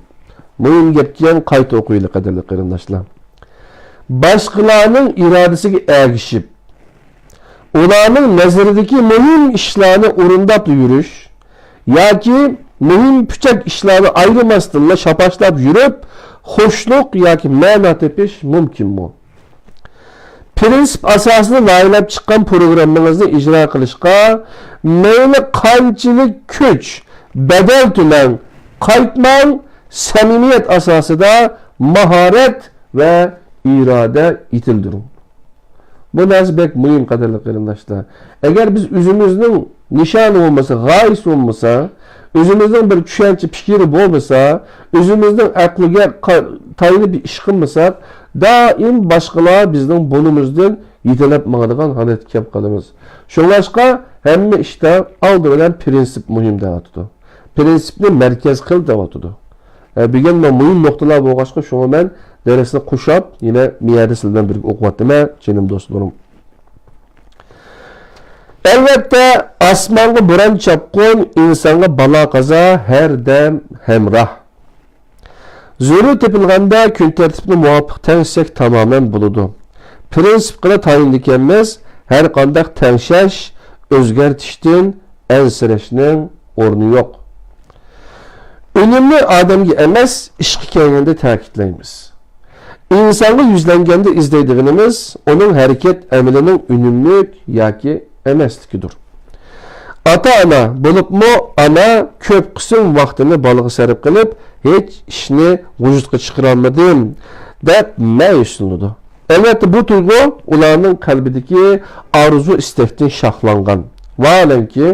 مۇھىم گەپكەن، قايتا ئوقۇيلى، قەدىرلىك قېرىنداشلار. باشقىلارنىڭ ئىرادىسىگە ئەگىشىپ، ئۇلارنىڭ نەزىرىدىكى مۇھىم ئىشلارنى ئورۇنداپ يۈرۈش ياكى مۇھىم پۈچەك ئىشلارنى ئايرىماستىنلا شاپاشلاپ يۈرۈپ، خۇشلۇق ياكى مەنا تېپىش مۇمكىنمۇ؟ پىرىنسىپ ئاساسىدا لايىھەلەپ چىققان پروگراممىڭىزنى ئىجرا قىلىشقا مەيلى قانچىلىك كۈچ، بەدەل تۆلەڭ، قايتماڭ، سەمىمىيەت ئاساسىدا ماھارەت ۋە ئىرادە يېتىلدۈرۈڭ. بۇ نەرسە بەك مۇھىم، قەدىرلىك قېرىنداشلار. ئەگەر بىز ئۆزىمىزنىڭ نىشانى بولمىسا، غايىسى بولمىسا، ئۆزىمىزنىڭ بىر چۈشەنچە پىكرى بولمىسا، ئۆزىمىزنىڭ ئەقلىگە قا-، تايىنىپ بىر ئىش قىلمىساق، دائىم باشقىلار بىزنىڭ بۇرنىمىزدىن يېتىلەپ ماڭىدىغان ھالەتكە كەپ قالىمىز. شۇڭلاشقا ھەممە ئىشتا ئالدى بىلەن پىرىنسىپ مۇھىم دەۋاتىدۇ. پىرىنسىپنى مەركەز قىل دەۋاتىدۇ. ئە، بۈگۈن مۇھىم نۇقتىلار بولغاچقا، شۇڭا مەن دەرسنى قۇرشاپ، يەنە مىيەدە سىلەر بىلەن بىرگە ئوقۇۋاتىمەن، جېنىم دوستلىرىم. ئەلۋەتتە، ئاسمانغا بوران-چاپقۇن، ئىنسانغا بالا-قازا ھەر دەم ھەمراھ. زۆرۈر تېپىلغاندا كۈن تەرتىپىنى مۇۋاپىق تەڭشىسەك تامامەن بولىدۇ. پىرىنسىپقىلا تايىنىدىكەنمىز، ھەر قانداق تەڭشەش، ئۆزگەرتىشتىن ئەنسىرەشنىڭ ئورنى يوق. ئۈنۈمنى ئادەمگە ئەمەس، ئىشقا كەلگەندە تەكىتلەيمىز. ئىنسانغا يۈزلەنگەندە ئىزدەيدىغىنىمىز ئۇنىڭ ھەرىكەت ئەمىلىنىڭ ئۈنۈملۈك ياكى ئەمەسلىكىدۇر. ئاتا-ئانا، بولۇپمۇ ئانا كۆپ قىسىم ۋاقتىنى بالىغا سەرپ قىلىپ، ھېچ ئىشنى ۋۇجۇدقا چىقىرالمىدىم، دەپ مەيۈسلىنىدۇ. ئەلۋەتتە، بۇ تۇيغۇ ئۇلارنىڭ قەلبىدىكى ئارزۇ-ئىستەكتىن شاخلانغان. ۋاھالەنكى،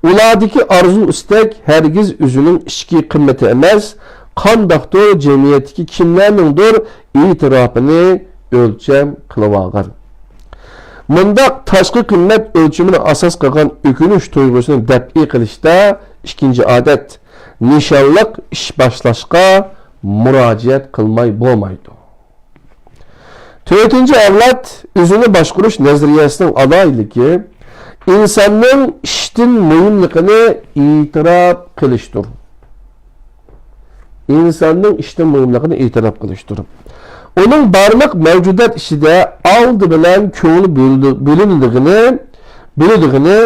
ئۇلاردىكى ئارزۇ-ئىستەك ھەرگىز ئۆزىنىڭ ئىچكى قىممىتى ئەمەس، قانداقتۇر جەمئىيەتتىكى كىملەرنىڭدۇر ئېتىراپىنى ئۆلچەم قىلىۋالغان. مۇنداق تاشقى قىممەت ئۆلچىمىنى ئاساس قىلغان ئۆكۈنۈش تۇيغۇسىنى دەپئى قىلىشتا ئىككىنچى ئادەت، نىشانلىق ئىش باشلاشقا مۇراجىئەت قىلماي بولمايدۇ. تۆتىنچى ئەۋلاد ئۆزىنى باشقۇرۇش نەزەرىيەسىنىڭ ئالاھىدىلىكى، ئىنساننىڭ ئىشتىن مۇھىملىقىنى ئېتىراپ قىلىشتۇر. ئىنساننىڭ ئىشتىن مۇھىملىقىنى ئېتىراپ قىلىشتۇر. ئۇنىڭ بارلىق مەۋجۇدات ئىچىدە ئالدى بىلەن كۆڭلى بۆلىدىغىنى، بۆلىدىغىنى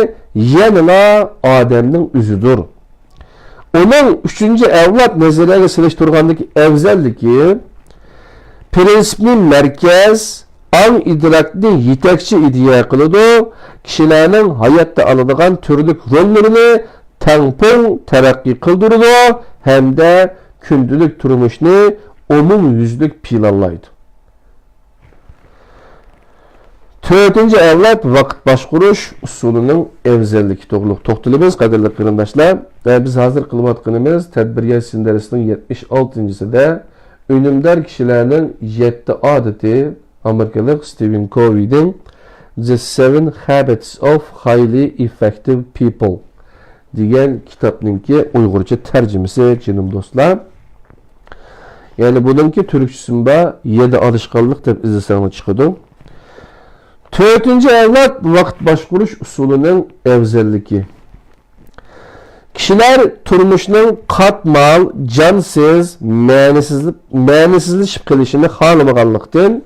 يەنىلا ئادەمنىڭ ئۆزىدۇر. ئۇنىڭ ئۈچىنچى ئەۋلاد نەزەرىيەگە سېلىشتۇرغاندىكى ئەۋزەللىكى، پىرىنسىپنى مەركەز، ئاڭ ئىدراكنى يېتەكچى ئىدىيە قىلىدۇ، كىشىلەرنىڭ ھاياتتا ئالىدىغان تۈرلۈك روللىرىنى تەڭپۇڭ تەرەققىي قىلدۇرىدۇ ھەمدە كۈندىلىك تۇرمۇشنى ئومۇميۈزلۈك پىلانلايدۇ. تۆتىنچى ئەۋلاد ۋاقىت باشقۇرۇش ئۇسۇلىنىڭ ئەۋزەللىكى توغرۇلۇق توختىلىمىز، قەدىرلىك قېرىنداشلار. ۋە بىز ھازىر قىلىۋاتقىنىمىز تەدبىر يازىسىنىڭ يەتمىش ئالتىنچىسىدە ئۈنۈمدار كىشىلەرنىڭ يەتتە ئادىتى، ئامېرىكىلىق ستىۋېن كوۋىدىڭ The Seven Habits of Highly Effective People دېگەن كىتابنىڭكى ئۇيغۇرچە تەرجىمىسى، جېنىم دوستلار. يەنى بۇنىڭكى تۈركچىسىمۇ بار، يەتتە ئالىشقانلىق دەپ ئىزدىسەڭلار چىقىدۇ. تۆتىنچى ئەۋلاد ۋاقىت باشقۇرۇش ئۇسۇلىنىڭ ئەۋزەللىكى. كىشىلەر تۇرمۇشنىڭ قاتمال، جانسىز، مەنىسىز، مەنىسىزلىشىپ قېلىشىنى خالىمىغانلىقتىن،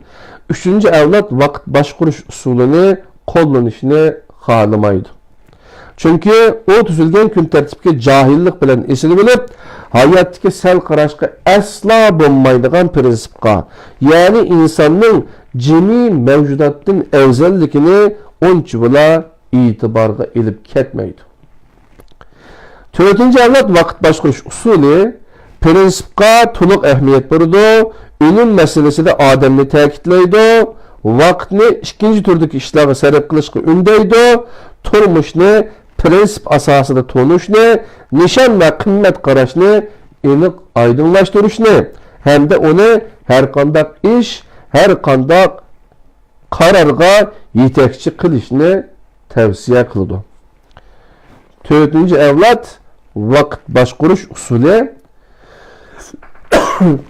ئۈچىنچى ئەۋلاد ۋاقىت باشقۇرۇش ئۇسۇلىنى قوللىنىشنى خالىمايدۇ. چۈنكى ئۇ تۈزۈلگەن كۈن تەرتىپكە جاھىللىق بىلەن ئېسىلىۋېلىپ، ھاياتتىكى سەل قاراشقا ئەسلا بولمايدىغان پىرىنسىپقا، يەنى ئىنساننىڭ جىمى مەۋجۇداتتىن ئەۋزەللىكىنى ئۇنچىۋالا ئېتىبارغا ئېلىپ كەتمەيدۇ. تۆتىنچى ئەۋلاد ۋاقىت باشقۇرۇش ئۇسۇلى پىرىنسىپقا تولۇق ئەھمىيەت بېرىدۇ، ئۈنۈم مەسىلىسىدە ئادەمنى تەكىتلەيدۇ، ۋاقىتنى ئىككىنچى تۈردىكى ئىشلارغا سەرپ قىلىشقا ئۈندەيدۇ، تۇرمۇشنى پىرىنسىپ ئاساسىدا تونۇشنى، نىشان ۋە قىممەت قاراشنى ئېنىق ئايدىڭلاشتۇرۇشنى ھەمدە ئۇنى ھەرقانداق ئىش، ھەرقانداق قارارغا يېتەكچى قىلىشنى تەۋسىيە قىلىدۇ. تۆتىنچى ئەۋلاد ۋاقىت باشقۇرۇش ئۇسۇلى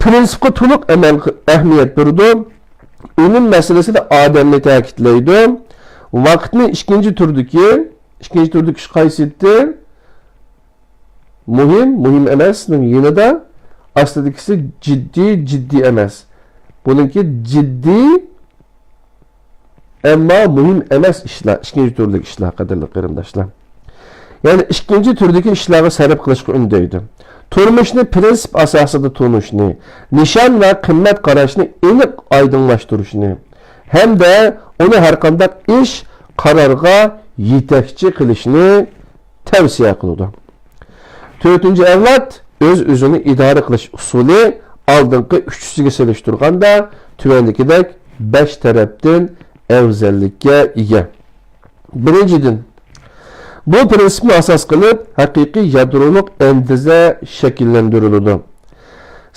پىرىنسىپقا تولۇق ئەمەل، ئەھمىيەت بېرىدۇ. ئۈنۈم مەسىلىسىدە ئادەمنى تەكىتلەيدۇ. ۋاقىتنى ئىككىنچى تۈردىكى، ئىككىنچى تۈردىكى ئىش قايسى ئىدى؟ مۇھىم، مۇھىم ئەمەسنىڭ يېنىدا ئاستىدىكىسى جىددىي، جىددىي ئەمەس. بۇنىڭكى جىددىي، ئەمما مۇھىم ئەمەس ئىشلار، ئىككىنچى تۈردىكى ئىشلار، قەدىرلىك قېرىنداشلار. يەنى ئىككىنچى تۈردىكى ئىشلارغا سەرپ قىلىشقا ئۈندەيدۇ. تۇرمۇشنى پىرىنسىپ ئاساسىدا تونۇشنى، نىشان ۋە قىممەت قاراشنى ئېنىق ئايدىڭلاشتۇرۇشنى ھەمدە ئۇنى ھەرقانداق ئىش، قارارغا يېتەكچى قىلىشنى تەۋسىيە قىلىدۇ. تۆتىنچى ئەۋلاد ئۆز-ئۆزىنى ئىدارە قىلىش ئۇسۇلى ئالدىنقى ئۈچىسىگە سېلىشتۇرغاندا تۆۋەندىكىدەك بەش تەرەپتىن ئەۋزەللىككە ئىگە. بىرىنچىدىن، بۇ پىرىنسىپنى ئاساس قىلىپ ھەقىقىي يادرولۇق ئەندىزە شەكىللەندۈرۈلىدۇ.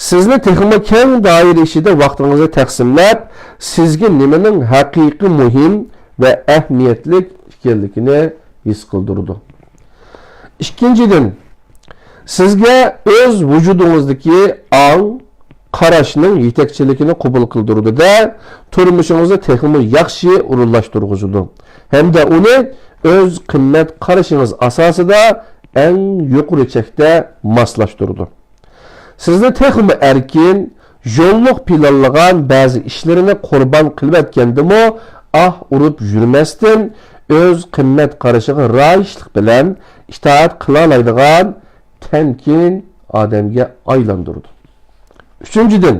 سىزنى تېخىمۇ كەڭ دائىرە ئىچىدە ۋاقتىڭىزنى تەقسىملەپ، سىزگە نېمىنىڭ ھەقىقىي مۇھىم ۋە ئەھمىيەتلىك ئىكەنلىكىنى ھېس قىلدۇرىدۇ. ئىككىنچىدىن، سىزگە ئۆز ۋۇجۇدىڭىزدىكى ئاڭ، قاراشنىڭ يېتەكچىلىكىنى قوبۇل قىلدۇرىدۇ-دە، تۇرمۇشىڭىزنى تېخىمۇ ياخشى ئورۇنلاشتۇرغۇزىدۇ ھەمدە ئۇنى ئۆز قىممەت قارىشىڭىز ئاساسىدا ئەڭ يۇقىرى چەكتە ماسلاشتۇرىدۇ. سىزنى تېخىمۇ ئەركىن، يوللۇق پىلانلىغان بەزى ئىشلىرىنى قۇربان قىلىۋەتكەندىمۇ ئاھ ئۇرۇپ يۈرمەستىن، ئۆز قىممەت قارىشىغا رايىشلىق بىلەن ئىتائەت قىلالايدىغان تەمكىن ئادەمگە ئايلاندۇرىدۇ. ئۈچىنچىدىن،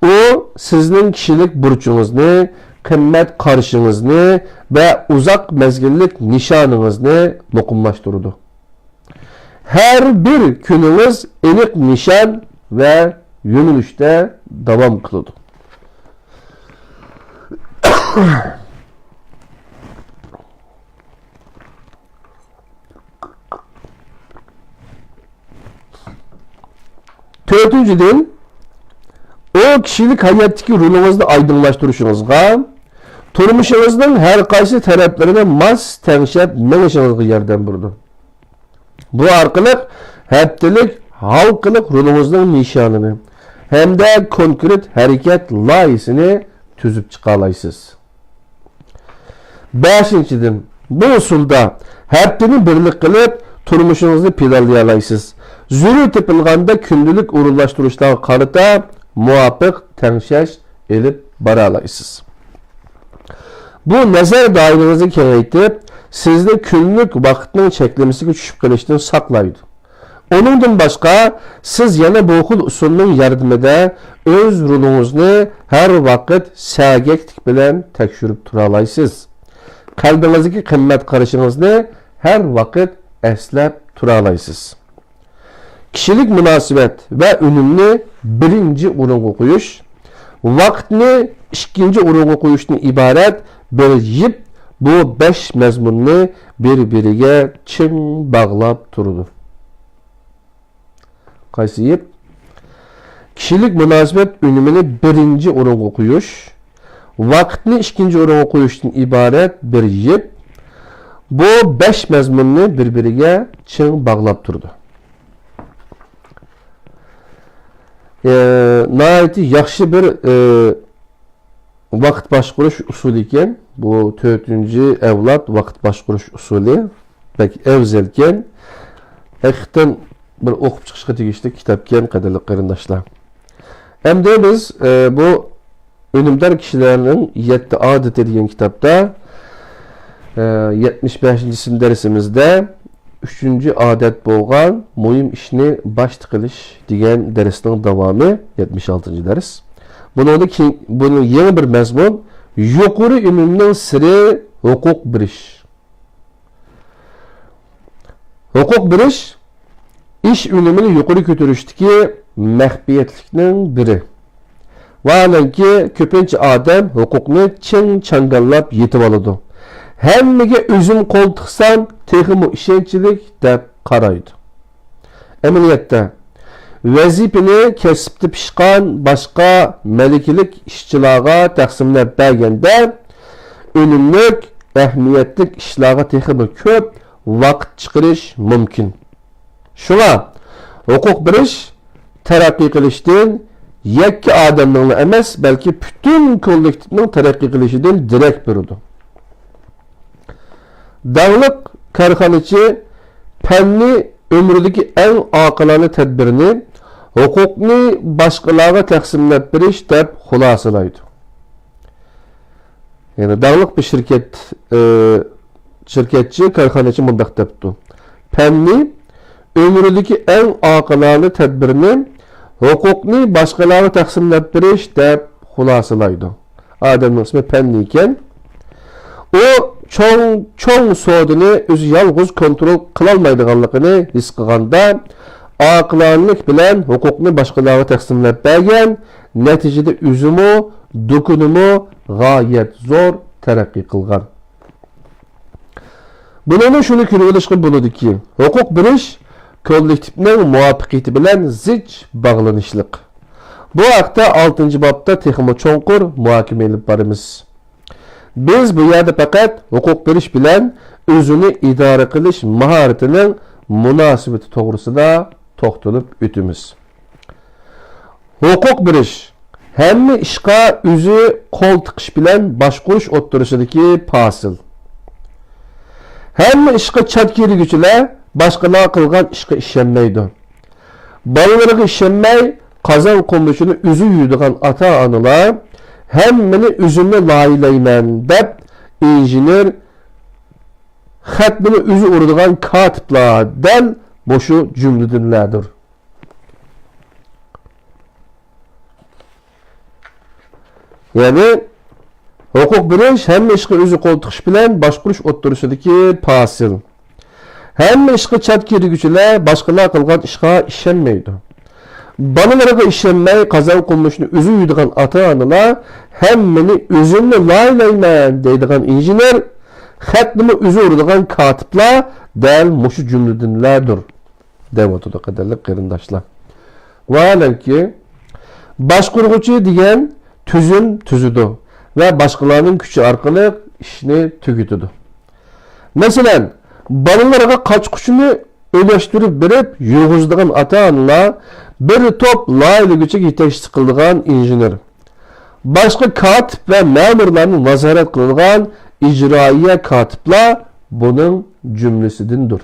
ئۇ سىزنىڭ كىشىلىك بۇرچىڭىزنى، قىممەت قارىشىڭىزنى ۋە ئۇزاق مەزگىللىك نىشانىڭىزنى مۇقىملاشتۇرىدۇ. ھەر بىر كۈنىڭىز ئېنىق نىشان ۋە يۆنىلىشتە داۋام قىلىدۇ. تۆتىنچىدىن، ئۇ كىشىلىك ھاياتتىكى رولىڭىزنى ئايدىڭلاشتۇرۇشىڭىزغا، تۇرمۇشىڭىزنىڭ ھەر قايسى تەرەپلىرىنى ماس تەڭشەپ مېڭىشىڭىزغا ياردەم بېرىدۇ. بۇ ئارقىلىق ھەپتىلىك ھالقىلىق رولىڭىزنىڭ نىشانىنى ھەمدە كونكرېت ھەرىكەت لايىھىسىنى تۈزۈپ چىقالايسىز. بەشىنچىدىن، بۇ ئۇسۇلدا ھەپتىنى بىرلىك قىلىپ، تۇرمۇشىڭىزنى پىلانلىيالايسىز. زۆرۈر تېپىلغاندا كۈندىلىك ئورۇنلاشتۇرۇشلارغا قارىتا مۇۋاپىق تەڭشەش ئېلىپ بارالايسىز. بۇ نەزەر دائىرىڭىزنى كېڭەيتىپ، سىزنى كۈنلۈك ۋاقىتنىڭ چەكلىمىسىگە چۈشۈپ قېلىشتىن ساقلايدۇ. ئۇنىڭدىن باشقا، سىز يەنە بۇ خىل ئۇسۇلنىڭ ياردىمىدە ئۆز رولىڭىزنى ھەر ۋاقىت سەگەكلىك بىلەن تەكشۈرۈپ تۇرالايسىز. قەلبىڭىزدىكى قىممەت قارىشىڭىزنى ھەر ۋاقىت ئەسلەپ تۇرالايسىز. كىشىلىك مۇناسىۋەت ۋە ئۈنۈمنى بىرىنچى ئورۇنغا قويۇش، ۋاقىتنى ئىككىنچى ئورۇنغا قويۇشتىن ئىبارەت بىر يىپ بۇ بەش مەزمۇننى بىر-بىرىگە چىڭ باغلاپ تۇرىدۇ. قايسى يىپ؟ كىشىلىك مۇناسىۋەت ئۈنۈمىنى بىرىنچى ئورۇنغا قويۇش، ۋاقىتنى ئىككىنچى ئورۇنغا قويۇشتىن ئىبارەت بىر يىپ بۇ بەش مەزمۇننى بىر-بىرىگە چىڭ باغلاپ تۇرىدۇ. ئى، ناھايىتى ياخشى بىر، ئى، ۋاقىت باشقۇرۇش ئۇسۇلى ئىكەن. بۇ تۆتىنچى ئەۋلاد ۋاقىت باشقۇرۇش ئۇسۇلى بەك ئەۋزەلكەن. ھەقىقەتەن بىر ئوقۇپ چىقىشقا تېگىشلىك كىتابكەن، قەدىرلىك قېرىنداشلار. ئەمدى بىز، ئى، بۇ ئۈنۈمدار كىشىلەرنىڭ يەتتە ئادىتى دېگەن كىتابتا، ئى، يەتمىش بەشىنچى سىم دەرسىمىزدە ئۈچىنچى ئادەت بولغان مۇھىم ئىشنى باشتا قىلىش دېگەن دەرسنىڭ داۋامى، يەتمىش ئالتىنچى دەرس. بۇنىڭدا كېيىن، بۇنىڭ يېڭى بىر مەزمۇن، يۇقىرى ئۈنۈمنىڭ سىرى ھوقۇق بېرىش. ھوقۇق بېرىش ئىش ئۈنۈمىنى يۇقىرى كۆتۈرۈشتىكى مەخپىيەتلىكنىڭ بىرى. ۋاھالەنكى، كۆپىنچە ئادەم ھوقۇقنى چىڭ چاڭگاللاپ يېتىۋالىدۇ. ھەممىگە ئۆزۈم قول تىقسام، تېخىمۇ ئىشەنچلىك دەپ قارايدۇ. ئەمەلىيەتتە، ۋەزىپىنى كەسىپتە پىشقان باشقا مەلىكىلىك ئىشچىلارغا تەقسىملەپ بەرگەندە، ئۈنۈملۈك، ئەھمىيەتلىك ئىشلارغا تېخىمۇ كۆپ ۋاقىت چىقىرىش مۇمكىن. شۇڭا، ھوقۇق بېرىش تەرەققىي قىلىشتىن يەككە ئادەمنىڭلا ئەمەس، بەلكى پۈتۈن كوللېكتىپنىڭ تەرەققىي قىلىشىدىن دېرەك بېرىدۇ. داڭلىق كارخانىچى پەننى ئۆمرىدىكى ئەڭ ئاقىلانە تەدبىرنى، ھوقۇقنى باشقىلارغا تەقسىملەپ بېرىش دەپ خۇلاسىلايدۇ. يەنى داڭلىق بىر شىركەت، ئى، شىركەتچى، كارخانىچى مۇنداق دەپتۇ: پەننى ئۆمرىدىكى ئەڭ ئاقىلانە تەدبىرنى ھوقۇقنى باشقىلارغا تەقسىملەپ بېرىش دەپ خۇلاسىلايدۇ. ئادەمنىڭ ئىسمى پەننى ئىكەن. ئۇ چوڭ، چوڭ سودىنى ئۆزى يالغۇز كونترول قىلالمايدىغانلىقىنى ھېس قىلغاندا، ئاقىلانىلىك بىلەن ھوقۇقنى باشقىلارغا تەقسىملەپ بەرگەن، نەتىجىدە ئۆزىمۇ، دۇكىنىمۇ غايەت زور تەرەققىي قىلغان. بۇنىڭدىن شۇنى كۆرۈۋېلىشقا بولىدۇكى، ھوقۇق بېرىش كوللېكتىپنىڭ مۇۋەپپەقىيىتى بىلەن زىچ باغلىنىشلىق. بۇ ھەقتە ئالتىنچى بابتا تېخىمۇ چوڭقۇر مۇھاكىمە ئېلىپ بارىمىز. بىز بۇ يەردە پەقەت ھوقۇق بېرىش بىلەن ئۆزىنى ئىدارە قىلىش ماھارىتىنىڭ مۇناسىۋىتى توغرىسىدا توختىلىپ ئۆتىمىز. ھوقۇق بېرىش، ھەممە ئىشقا ئۆزى قول تىقىش بىلەن باشقۇرۇش ئوتتۇرىسىدىكى پاسىل. ھەممە ئىشقا چات كىرگۈچىلەر باشقىلار قىلغان ئىشقا ئىشەنمەيدۇ. بالىلىرىغا ئىشەنمەي، قازان قومۇشىنى ئۆزى يۇيىدىغان ئاتا-ئانىلار، ھەممىنى ئۆزۈملا لايىھەلەيمەن دەپ، ئىنژېنېر، خەتنىمۇ ئۆزى ئۇرىدىغان كاتىپلار دەل مۇشۇ جۈملىدىنلەردۇر. يەنى، ھوقۇق بېرىش ھەممە ئىشقا ئۆزى قول تىقىش بىلەن باشقۇرۇش ئوتتۇرىسىدىكى پاسىل. ھەممە ئىشقا چات كىرگۈچىلەر باشقىلار قىلغان ئىشقا ئىشەنمەيدۇ. بالىلىرىغا ئىشەنمەي، قازان قومۇشىنى ئۆزى يۇيىدىغان ئاتا-ئانىلار، ھەممىنى ئۆزۈملا لايىھەلەيمەن دەيدىغان ئىنژېنېر، خەتنىمۇ ئۆزى ئۇرىدىغان كاتىپلار دەل مۇشۇ جۈملىدىنلەردۇر. دەۋاتىدۇ، قەدىرلىك قېرىنداشلار. ۋاھالەنكى، باشقۇرغۇچى دېگەن تۈزۈم تۈزىدۇ ۋە باشقىلارنىڭ كۈچى ئارقىلىق ئىشنى تۈگىتىدۇ. مەسىلەن، بالىلىرىغا قاچقۇچنى ئۆلەشتۈرۈپ بېرىپ يۇيغۇزىدىغان ئاتا-ئانىلار، بىر توپ لايىھەلىگۈچىگە يېتەكچىلىك قىلىدىغان ئىنژېنېر، باشقا كاتىپ ۋە مەمۇرلارنى نازارەت قىلىدىغان ئىجرائىيە كاتىپلار بۇنىڭ جۈملىسىدىندۇر.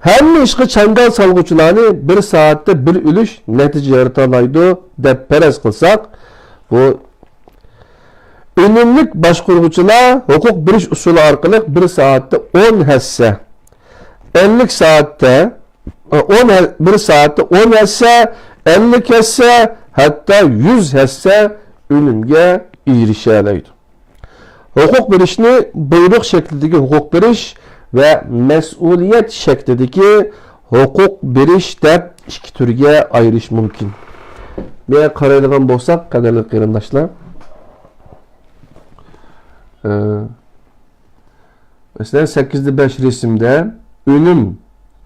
ھەممە ئىشقا چاڭگال سالغۇچىلارنى بىر سائەتتە بىر ئۈلۈش نەتىجە يارىتالايدۇ دەپ پەرەز قىلساق، بۇ ئۈنۈملۈك باشقۇرغۇچىلار ھوقۇق بېرىش ئۇسۇلى ئارقىلىق بىر سائەتتە ئون ھەسسە، ئەللىك سائەتتە، ئون ھە-، بىر سائەتتە ئون ھەسسە، ئەللىك ھەسسە، ھەتتا يۈز ھەسسە ئۈنۈمگە ئېرىشەلەيدۇ. ھوقۇق بېرىشنى بۇيرۇق شەكلىدىكى ھوقۇق بېرىش ۋە مەسئۇلىيەت شەكلىدىكى ھوقۇق بېرىش دەپ ئىككى تۈرگە ئايرىش مۇمكىن. بۇ يەرگە قارايدىغان بولساق، قەدىرلىك قېرىنداشلار، ئە، مەسىلەن، سەككىز دە بەش رەسىمدە ئۈنۈم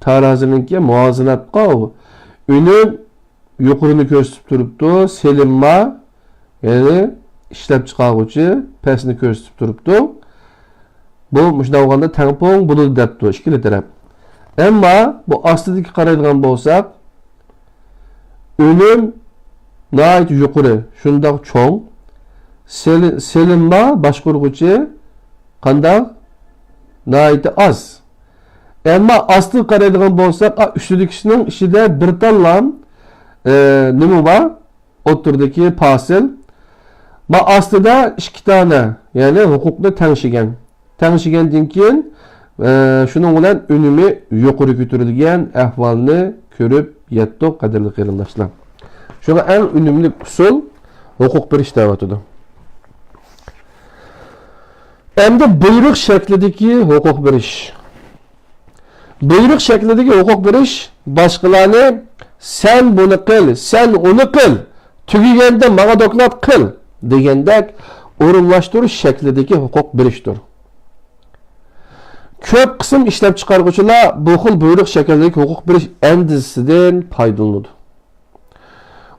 تارازىنىڭكى مۇۋازىنەتقا ئۈنۈم يۇقىرىنى كۆرسىتىپ تۇرۇپتۇ، سېلىنما، يەنى ئىشلەپچىقارغۇچى پەسنى كۆرسىتىپ تۇرۇپتۇ. بۇ مۇشۇنداق بولغاندا تەڭپۇڭ بولىدۇ دەپتۇ ئىككىلا تەرەپ. ئەمما بۇ ئاستىدىكى قارايدىغان بولساق، ئۈنۈم ناھايىتى يۇقىرى، شۇنداق چوڭ. سېلى-، سېلىنما باشقۇرغۇچى قانداق؟ ناھايىتى ئاز. ئەمما ئاستىغا قارايدىغان بولساق، ئا، ئۈستىدىكىسىنىڭ ئىچىدە بىر تاللام، ئە، نېمە بار؟ ئوتتۇرىدىكى پاسىل. ما ئاستىدا ئىككى دانە، يەنى ھوقۇقنى تەڭشىگەن. تەڭشىگەندىن كېيىن، ئە، شۇنىڭ بىلەن ئۈنۈمى يۇقىرى كۆتۈرۈلگەن ئەھۋالنى كۆرۈپ يەتتۇق، قەدىرلىك قېرىنداشلار. شۇڭا ئەڭ ئۈنۈملۈك ئۇسۇل ھوقۇق بېرىش دەۋاتىدۇ. ئەمدى بۇيرۇق شەكلىدىكى ھوقۇق بېرىش. بۇيرۇق شەكلىدىكى ھوقۇق بېرىش باشقىلارنى «سەن بۇنى قىل، سەن ئۇنى قىل، تۈگىگەندە ماڭا دوكلات قىل» دېگەندەك ئورۇنلاشتۇرۇش شەكلىدىكى ھوقۇق بېرىشتۇر. كۆپ قىسىم ئىشلەپچىقارغۇچىلار بۇ خىل بۇيرۇق شەكلىدىكى ھوقۇق بېرىش ئەندىزىسىدىن پايدىلىنىدۇ.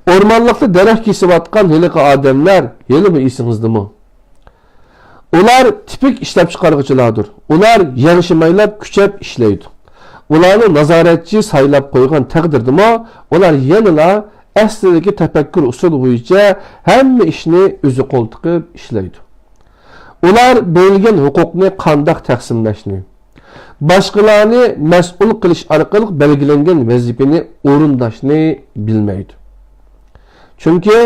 ئورمانلىقتا دەرەخ كېسىۋاتقان ھېلىقى ئادەملەر ھېلىمۇ ئېسىڭىزدىمۇ؟ ئۇلار تىپىك ئىشلەپچىقارغۇچىلاردۇر. ئۇلار يەڭشىمەيلا كۈچەپ ئىشلەيدۇ. ئۇلارنى نازارەتچى سايلاپ قويغان تەقدىردىمۇ، ئۇلار يەنىلا ئەسلىدىكى تەپەككۇر ئۇسۇلى بويىچە ھەممە ئىشنى ئۆزى قول تىقىپ ئىشلەيدۇ. ئۇلار بېرىلگەن ھوقۇقنى قانداق تەقسىملەشنى، باشقىلارنى مەسئۇل قىلىش ئارقىلىق بەلگىلەنگەن ۋەزىپىنى ئورۇنداشنى بىلمەيدۇ. چۈنكى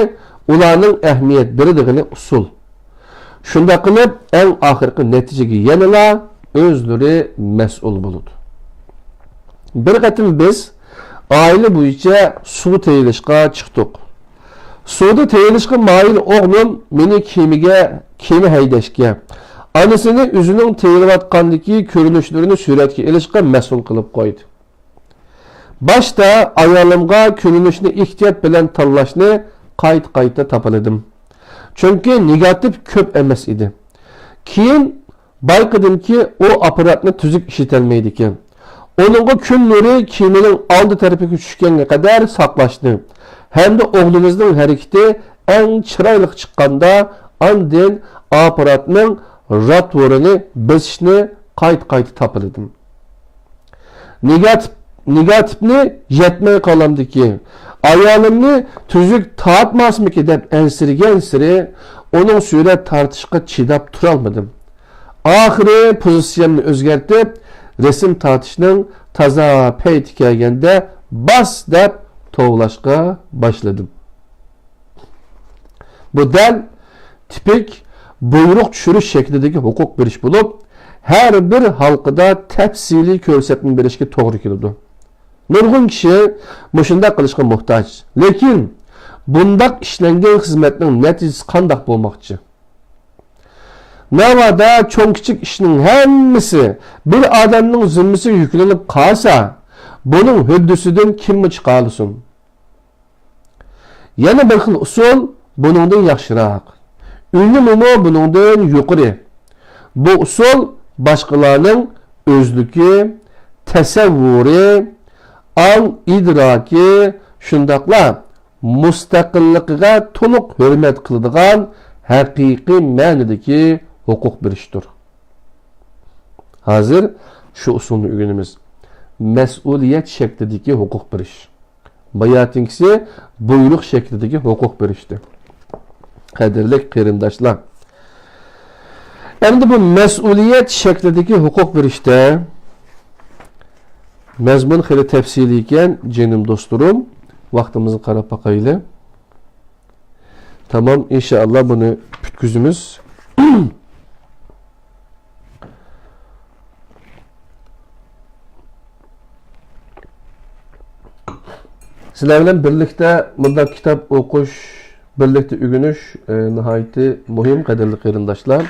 ئۇلارنىڭ ئەھمىيەت بېرىدىغىنى ئۇسۇل. شۇنداق قىلىپ، ئەڭ ئاخىرقى نەتىجىگە يەنىلا ئۆزلىرى مەسئۇل بولىدۇ. بىر قېتىم بىز ئائىلە بويىچە سۇ تېيىلىشقا چىقتۇق. سۇدا تېيىلىشقا مايىل ئوغلۇم مېنى كېمىگە، كېمە ھەيدەشكە، ئانىسىنى ئۆزىنىڭ تېيىلىۋاتقاندىكى كۆرۈنۈشلىرىنى سۈرەتكە ئېلىشقا مەسئۇل قىلىپ قويدى. باشتا ئايالىمغا كۆرۈنۈشنى ئېھتىيات بىلەن تاللاشنى قايتا-قايتا تاپىلىدىم. چۈنكى نېگاتىپ كۆپ ئەمەس ئىدى. كېيىن بايقىدىمكى، ئۇ ئاپپاراتنى تۈزۈك ئىشلىتەلمەيدىكەن. ئۇنىڭغا كۈن نۇرى كېمىنىڭ ئالدى تەرىپىگە چۈشكەنگە قەدەر ساقلاشنى ھەمدە ئوغلىمىزنىڭ ھەرىكىتى ئەڭ چىرايلىق چىققاندا، ئاندىن ئاپپاراتنىڭ راتۋورىنى بېسىشنى قايتا-قايتا تاپىلىدىم. نېگاتىپ، نېگاتىپنى يەتمەي قالامدىكى، ئايالىمنى تۈزۈك تارتماسمىكى دەپ ئەنسىرىگەنسېرى، ئۇنىڭ سۈرەت تارتىشقا چىداپ تۇرالمىدىم. ئاخىرى پوزىتسىيەمنى ئۆزگەرتىپ، رەسىم تارتىشنىڭ تازا پەيتى كەلگەندە باس دەپ توۋلاشقا باشلىدىم. بۇ دەل تىپىك بۇيرۇق چۈشۈرۈش شەكلىدىكى ھوقۇق بېرىش بولۇپ، ھەر بىر ھالقىدا تەپسىلىي كۆرسەتمە بېرىشكە توغرا كېلىدۇ. نۇرغۇن كىشى مۇشۇنداق قىلىشقا موھتاج. لېكىن بۇنداق ئىشلەنگەن خىزمەتنىڭ نەتىجىسى قانداق بولماقچى؟ ناۋادا چوڭ-كىچىك ئىشنىڭ ھەممىسى بىر ئادەمنىڭ زىممىسىگە يۈكلىنىپ قالسا، بۇنىڭ ھۆددىسىدىن كىممۇ چىقالىسۇن؟ يەنە بىر خىل ئۇسۇل بۇنىڭدىن ياخشىراق، ئۈنۈمىمۇ بۇنىڭدىن يۇقىرى. بۇ ئۇسۇل باشقىلارنىڭ ئۆزلۈكى، تەسەۋۋۇرى، ئاڭ ئىدراكى، شۇنداقلا مۇستەقىللىقىغا تولۇق ھۆرمەت قىلىدىغان ھەقىقىي مەنىدىكى ھوقۇق بېرىشتۇر. ھازىر شۇ ئۇسۇلنى ئۆگىنىمىز. مەسئۇلىيەت شەكلىدىكى ھوقۇق بېرىش. باياتىنكىسى بۇيرۇق شەكلىدىكى ھوقۇق بېرىشتى. قەدىرلىك قېرىنداشلار، ئەمدى بۇ مەسئۇلىيەت شەكلىدىكى ھوقۇق بېرىشتە مەزمۇن خېلى تەپسىلىي ئىكەن، جېنىم دوستلىرىم. ۋاقتىمىزغا قاراپ باقايلى. تامام، ئىنشائاللا بۇنى پۈتكۈزىمىز. سىلەر بىلەن بىرلىكتە مۇنداق كىتاب ئوقۇش، بىرلىكتە ئۆگىنىش، ئە، ناھايىتى مۇھىم، قەدىرلىك قېرىنداشلار.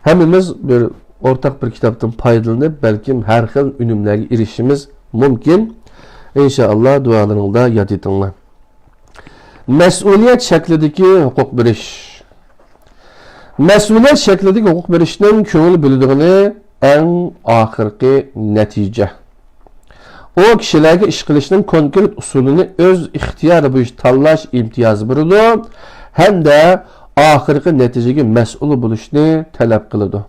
ھەممىمىز بىر ئورتاق بىر كىتابتىن پايدىلىنىپ، بەلكىم ھەر خىل ئۈنۈملەرگە ئېرىشىشىمىز مۇمكىن. ئىنشائاللا، دۇئالىرىڭلاردا ياد ئېتىڭلار. مەسئۇلىيەت شەكلىدىكى ھوقۇق بېرىش. مەسئۇلىيەت شەكلىدىكى ھوقۇق بېرىشنىڭ كۆڭۈل بۆلىدىغىنى ئەڭ ئاخىرقى نەتىجە. ئۇ كىشىلەرگە ئىش قىلىشنىڭ كونكرېت ئۇسۇلىنى ئۆز ئىختىيارى بويىچە تاللاش ئىمتىيازى بېرىدۇ ھەمدە ئاخىرقى نەتىجىگە مەسئۇل بولۇشنى تەلەپ قىلىدۇ.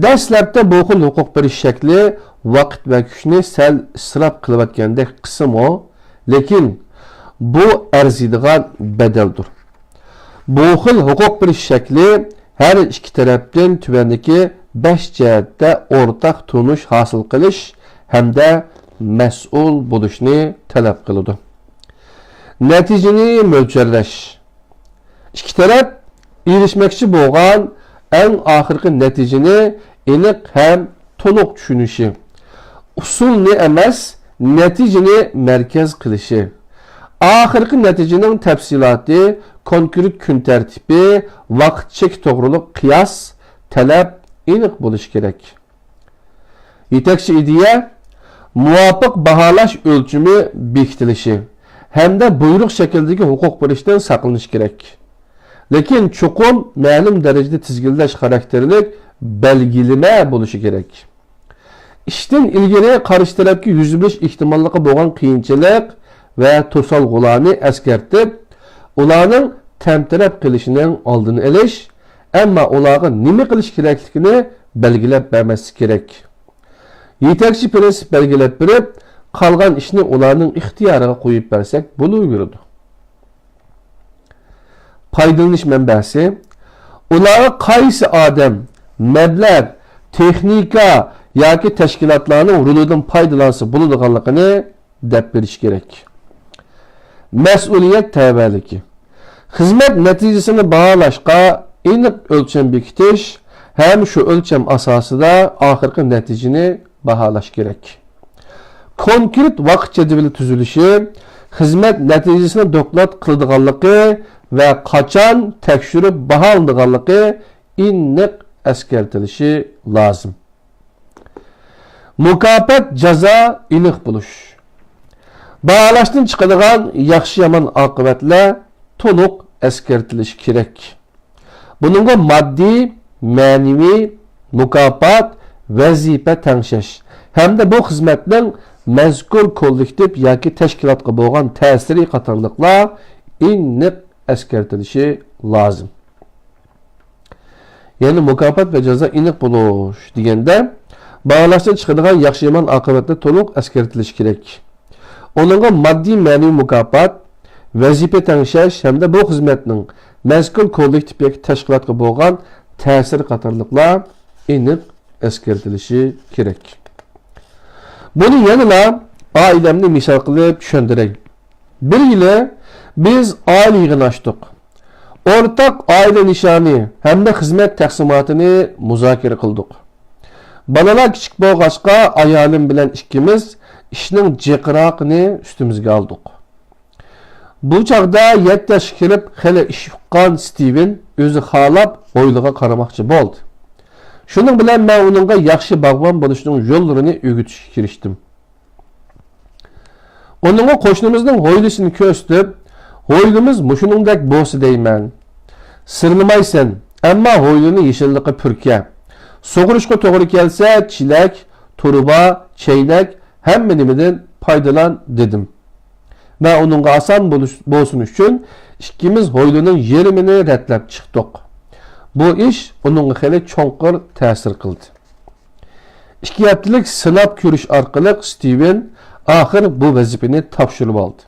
دەسلەپتە بۇ خىل ھوقۇق بېرىش شەكلى ۋاقىت ۋە كۈچنى سەل ئىسراپ قىلىۋەتكەندەك قىلسىمۇ، لېكىن بۇ ئەرزىيدىغان بەدەلدۇر. بۇ خىل ھوقۇق بېرىش شەكلى ھەر ئىككى تەرەپتىن تۆۋەندىكى بەش جەھەتتە ئورتاق تونۇش ھاسىل قىلىش ھەمدە مەسئۇل بولۇشنى تەلەپ قىلىدۇ. نەتىجىنى مۆلچەرلەش. ئىككى تەرەپ ئېرىشمەكچى بولغان ئەڭ ئاخىرقى نەتىجىنى ئېنىق ھەم تولۇق چۈشىنىشى، ئۇسۇلنى ئەمەس، نەتىجىنى مەركەز قىلىشى، ئاخىرقى نەتىجىنىڭ تەپسىلاتى، كونكرېت كۈن تەرتىپى، ۋاقىت چېكى توغرۇلۇق قىياس، تەلەپ ئېنىق بولۇشى كېرەك. يېتەكچى ئىدىيە، مۇۋاپىق باھالاش ئۆلچىمى بېكىتىلىشى ھەمدە بۇيرۇق شەكلىدىكى ھوقۇق بېرىشتىن ساقلىنىش كېرەك. لېكىن چوقۇم مەلۇم دەرىجىدە تىزگىنلەش خاراكتېرلىك بەلگىلىمە بولۇشى كېرەك. ئىشتىن ئىلگىرى قارشى تەرەپكە يۈز بېرىش ئېھتىماللىقى بولغان قىيىنچىلىق ۋە توسالغۇلارنى ئەسكەرتىپ، ئۇلارنىڭ تەمتىرەپ قېلىشىنىڭ ئالدىنى ئېلىش، ئەمما ئۇلارغا نېمە قىلىش كېرەكلىكىنى بەلگىلەپ بەرمەسلىك كېرەك. يېتەكچى پىرىنسىپ بەلگىلەپ بېرىپ، قالغان ئىشنى ئۇلارنىڭ ئىختىيارىغا قويۇپ بەرسەك بولۇۋېرىدۇ. پايدىلىنىش مەنبەسى، ئۇلارغا قايسى ئادەم، مەبلەغ، تېخنىكا ياكى تەشكىلاتلارنىڭ رولىدىن پايدىلانسا بولىدىغانلىقىنى دەپ بېرىش كېرەك. مەسئۇلىيەت تەۋەلىكى. خىزمەت نەتىجىسىنى باھالاشقا ئېنىق ئۆلچەم بېكىتىش ھەم شۇ ئۆلچەم ئاساسىدا ئاخىرقى نەتىجىنى باھالاش كېرەك. كونكرېت ۋاقىت جەدۋىلى تۈزۈلۈشى، خىزمەت نەتىجىسىنى دوكلات قىلىدىغانلىقى ۋە قاچان تەكشۈرۈپ باھالىنىدىغانلىقى ئېنىق ئەسكەرتىلىشى لازىم. مۇكاپات، جازا ئېنىق بولۇش. باھالاشتىن چىقىدىغان ياخشى-يامان ئاقىۋەتلەر تولۇق ئەسكەرتىلىشى كېرەك. بۇنىڭغا ماددىي، مەنىۋى، مۇكاپات، ۋەزىپە تەڭشەش ھەمدە بۇ خىزمەتنىڭ مەزكۇر كوللېكتىپ ياكى تەشكىلاتقا بولغان تەسىرى قاتارلىقلار ئېنىق ئەسكەرتىلىشى لازىم. يەنى مۇكاپات ۋە جازا ئېنىق بولۇش دېگەندە، باھالاشتىن چىقىدىغان ياخشى-يامان ئاقىۋەتلەر تولۇق ئەسكەرتىلىشى كېرەك. ئۇنىڭغا ماددىي، مەنىۋى مۇكاپات، ۋەزىپە تەڭشەش ھەمدە بۇ خىزمەتنىڭ مەزكۇر كوللېكتىپ ياكى تەشكىلاتقا بولغان تەسىرى قاتارلىقلار ئېنىق ئەسكەرتىلىشى كېرەك. بۇنى يەنىلا ئائىلەمنى مىسال قىلىپ چۈشەندۈرەي. بىر يىلى بىز ئائىلە يىغىنى ئاچتۇق. ئورتاق ئائىلە نىشانى ھەمدە خىزمەت تەقسىماتىنى مۇزاكىرە قىلدۇق. بالىلار كىچىك بولغاچقا، ئايالىم بىلەن ئىككىمىز ئىشنىڭ جىقراقىنى ئۈستىمىزگە ئالدۇق. بۇ چاغدا يەتتە ياشقا كىرىپ، خېلى ئىش ئۇققان ستىۋېن ئۆزى خالاپ ھويلىغا قارىماقچى بولدى. شۇنىڭ بىلەن مەن ئۇنىڭغا ياخشى باغۋەن بولۇشنىڭ يوللىرىنى ئۆگىتىشكە كىرىشتىم. ئۇنىڭغا قوشنىمىزنىڭ ھويلىسىنى كۆرسىتىپ، «ھويلىمىز مۇشۇنىڭدەك بولسا دەيمەن. سىرنىمايسەن، ئەمما ھويلىنى يېشىللىقى پۈركە. سۇغۇرۇشقا توغرا كەلسە، چېلەك، تۇرۇبا، چەينەك، ھەممە نېمىدىن پايدىلان» دېدىم. مەن ئۇنىڭغا ئاسان بولۇش، بولسۇن ئۈچۈن ئىككىمىز ھويلىنىڭ يېرىمىنى رەتلەپ چىقتۇق. بۇ ئىش ئۇنىڭغا خېلى چوڭقۇر تەسىر قىلدى. ئىككى ھەپتىلىك سىناپ كۆرۈش ئارقىلىق ستىۋېن ئاخىر بۇ ۋەزىپىنى تاپشۇرۇپ ئالدى.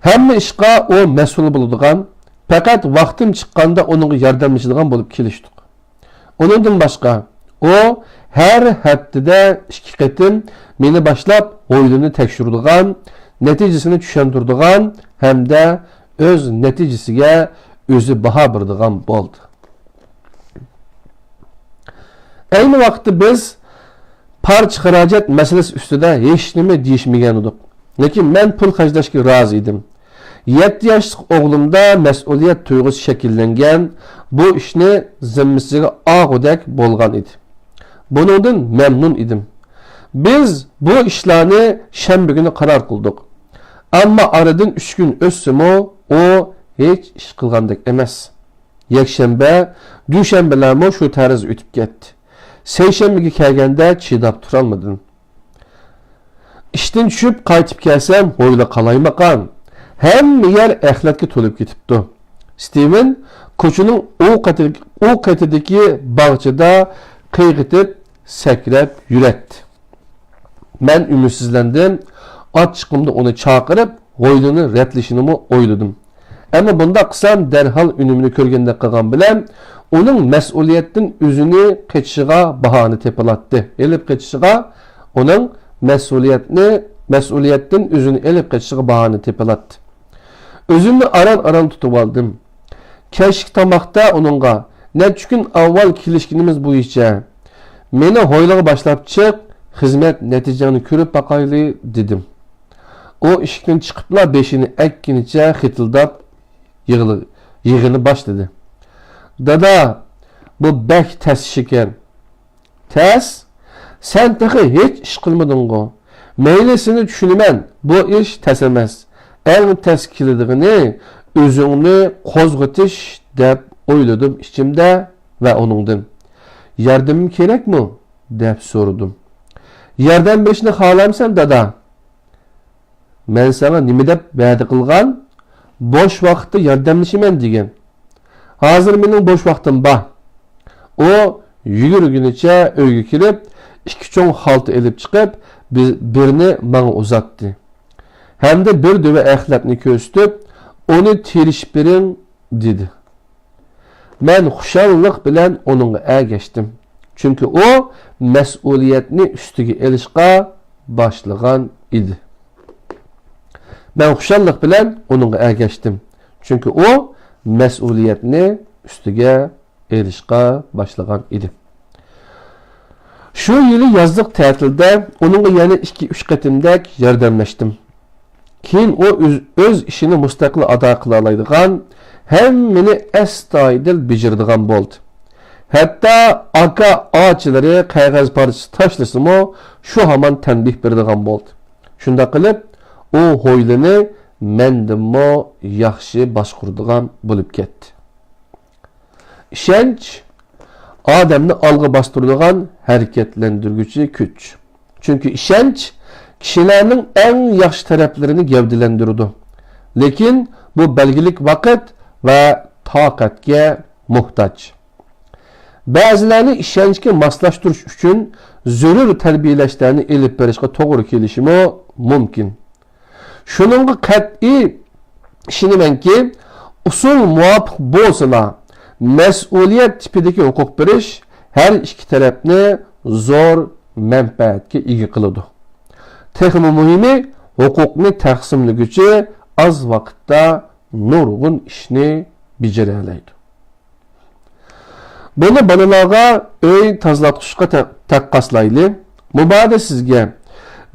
ھەممە ئىشقا ئۇ مەسئۇل بولىدىغان، پەقەت ۋاقتىم چىققاندا ئۇنىڭغا ياردەملىشىدىغان بولۇپ كېلىشتۇق. ئۇنىڭدىن باشقا، ئۇ ھەر ھەپتىدە ئىككى قېتىم مېنى باشلاپ ھويلىنى تەكشۈرىدىغان، نەتىجىسىنى چۈشەندۈرىدىغان ھەمدە ئۆز نەتىجىسىگە ئۆزى باھا بېرىدىغان بولدى. ئەينى ۋاقىتتا بىز پارچە خىراجەت مەسىلىسى ئۈستىدە ھېچنېمە دېيىشمىگەنىدۇق. لېكىن مەن پۇل خەجلەشكە رازى ئىدىم. يەتتە ياشلىق ئوغلۇمدا مەسئۇلىيەت تۇيغۇسى شەكىللەنگەن، بۇ ئىشنى زىممىسىگە ئالغۇدەك بولغان ئىدى. بۇنىڭدىن مەمنۇن ئىدىم. بىز بۇ ئىشلارنى شەنبە كۈنى قارار قىلدۇق. ئەمما ئارىدىن ئۈچ كۈن ئۆتسىمۇ، ئۇ ھېچ ئىش قىلغاندەك ئەمەس. يەكشەنبە، دۈشەنبىلەرمۇ شۇ تەرزدە ئۆتۈپ كەتتى. سەيشەنبىگە كەلگەندە چىداپ تۇرالمىدىم. ئىشتىن چۈشۈپ قايتىپ كەلسەم، ھويلا قالايمىقان. ھەممە يەر ئەخلەتكە تولۇپ كېتىپتۇ. ستىۋېن كوچىنىڭ ئۇ قېتى-، ئۇ قېتىدىكى باغچىدا قىيغىتىپ، سەكرەپ يۈرەتتى. مەن ئۈمىدسىزلەندىم. ئاچچىقىمدا ئۇنى چاقىرىپ، ھويلىنى رەتلىشىنىمۇ ئويلىدىم. ئەمما بۇنداق قىلسام، دەرھال ئۈنۈمىنى كۆرگەندەك قىلغان بىلەن، ئۇنىڭ مەسئۇلىيەتتىن ئۆزىنى قېچىشىغا باھانە تېپىلاتتى. ئېلىپ قېچىشىغا، ئۇنىڭ مەسئۇلىيەتنى، مەسئۇلىيەتتىن ئۆزىنى ئېلىپ قېچىشىغا باھانە تېپىلاتتى. ئۆزۈمنى ئاران-ئاران تۇتۇۋالدىم. كەچلىك تاماقتا ئۇنىڭغا، نەچچە كۈن ئاۋۋال كېلىشكىنىمىز بويىچە، مېنى ھويلىغا باشلاپ چىق، خىزمەت نەتىجەڭنى كۆرۈپ باقايلى، دېدىم. ئۇ ئىشىكتىن چىقىپلا بېشىنى ئەگكىنىچە خىتىلداپ يىغلى-، يىغىنى باشلىدى. دادا، بۇ بەك تەس ئىش ئىكەن. تەس؟ سەن تېخى ھېچ ئىش قىلمىدىڭغۇ؟ مەيلى، سېنى چۈشىنىمەن، بۇ ئىش تەس ئەمەس. ئەڭ تەس كېلىدىغىنى ئۆزۈڭنى قوزغىتىش، دەپ ئويلىدىم ئىچىمدە ۋە ئۇنىڭدىن، ياردىمىم كېرەكمۇ؟ دەپ سورىدىم. ياردەم بېرىشنى خالامسەن، دادا؟ مەن ساڭا نېمە دەپ ۋەدە قىلغان؟ بوش ۋاقىتتا ياردەملىشىمەن دېگەن. ھازىر مېنىڭ بوش ۋاقتىم بار. ئۇ يۈگۈرگىنىچە ئۆيگە كىرىپ، ئىككى چوڭ خالتا ئېلىپ چىقىپ، بىر-، بىرنى ماڭا ئۇزاتتى. ھەمدە بىر دۆۋە ئەخلەتنى كۆرسىتىپ، ئۇنى تېرىشىپ بېرىڭ، دېدى. مەن خۇشاللىق بىلەن ئۇنىڭغا ئەگەشتىم. چۈنكى ئۇ مەسئۇلىيەتنى ئۈستىگە ئېلىشقا باشلىغان ئىدى. مەن خۇشاللىق بىلەن ئۇنىڭغا ئەگەشتىم، چۈنكى ئۇ مەسئۇلىيەتنى ئۈستىگە ئېلىشقا باشلىغان ئىدى. شۇ يىلى يازلىق تەتىلدە ئۇنىڭغا يەنە ئىككى-ئۈچ قېتىمدەك ياردەملەشتىم. كېيىن ئۇ ئۆز، ئۆز ئىشىنى مۇستەقىل ئادا قىلالايدىغان، ھەممىنى ئەستايىدىل بېجىرىدىغان بولدى. ھەتتا ئاكا-ئاچىلىرى قەغەز پارچىسى تاشلىسىمۇ، شۇ ھامان تەنبىھ بېرىدىغان بولدى. شۇنداق قىلىپ، ئۇ ھويلىنى مەندىنمۇ ياخشى باشقۇرىدىغان بولۇپ كەتتى. ئىشەنچ ئادەمنى ئالغا باستۇرىدىغان ھەرىكەتلەندۈرگۈچى كۈچ. چۈنكى ئىشەنچ كىشىلەرنىڭ ئەڭ ياخشى تەرەپلىرىنى گەۋدىلەندۈرىدۇ. لېكىن بۇ بەلگىلىك ۋاقىت ۋە تاقەتكە موھتاج. بەزىلەرنى ئىشەنچكە ماسلاشتۇرۇش ئۈچۈن زۆرۈر تەربىيەلەشلەرنى ئېلىپ بېرىشقا توغرا كېلىشىمۇ مۇمكىن. شۇنىڭغا قەتئىي ئىشىنىمەنكى، ئۇسۇل مۇۋاپىق بولسىلا، مەسئۇلىيەت تىپىدىكى ھوقۇق بېرىش ھەر ئىككى تەرەپنى زور مەنپەئەتكە ئىگە قىلىدۇ. تېخىمۇ مۇھىمى، ھوقۇقنى تەقسىملىگۈچى ئاز ۋاقىتتا نۇرغۇن ئىشنى بېجىرەلەيدۇ. بۇنى بالىلارغا ئۆي تازىلاتقۇچقا تا-، تەققاسلايلى. مۇبادا سىزگە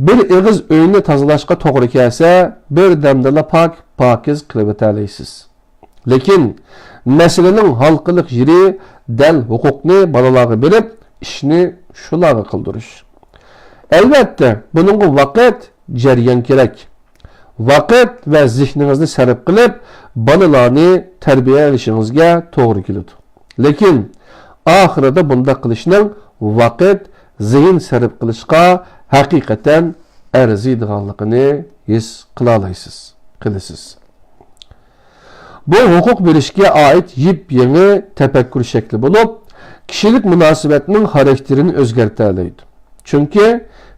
بىر ئېغىز ئۆينى تازىلاشقا توغرا كەلسە، بىر دەمدىلا پاك-پاكىز قىلىۋېتەلەيسىز. لېكىن مەسىلىنىڭ ھالقىلىق يېرى دەل ھوقۇقنى بالىلارغا بېرىپ، ئىشنى شۇلارغا قىلدۇرۇش. ئەلۋەتتە، بۇنىڭغا ۋاقىت، جەريان كېرەك. ۋاقىت ۋە زېھنىڭىزنى سەرپ قىلىپ، بالىلارنى تەربىيەلىشىڭىزگە توغرا كېلىدۇ. لېكىن ئاخىرىدا بۇنداق قىلىشنىڭ ۋاقىت، زېھىن سەرپ قىلىشقا ھەقىقەتەن ئەرزىيدىغانلىقىنى ھېس قىلالايسىز، قىلىسىز. بۇ ھوقۇق بېرىشكە ئائىت يېپيېڭى تەپەككۇر شەكلى بولۇپ، كىشىلىك مۇناسىۋەتنىڭ خاراكتېرىنى ئۆزگەرتەلەيدۇ. چۈنكى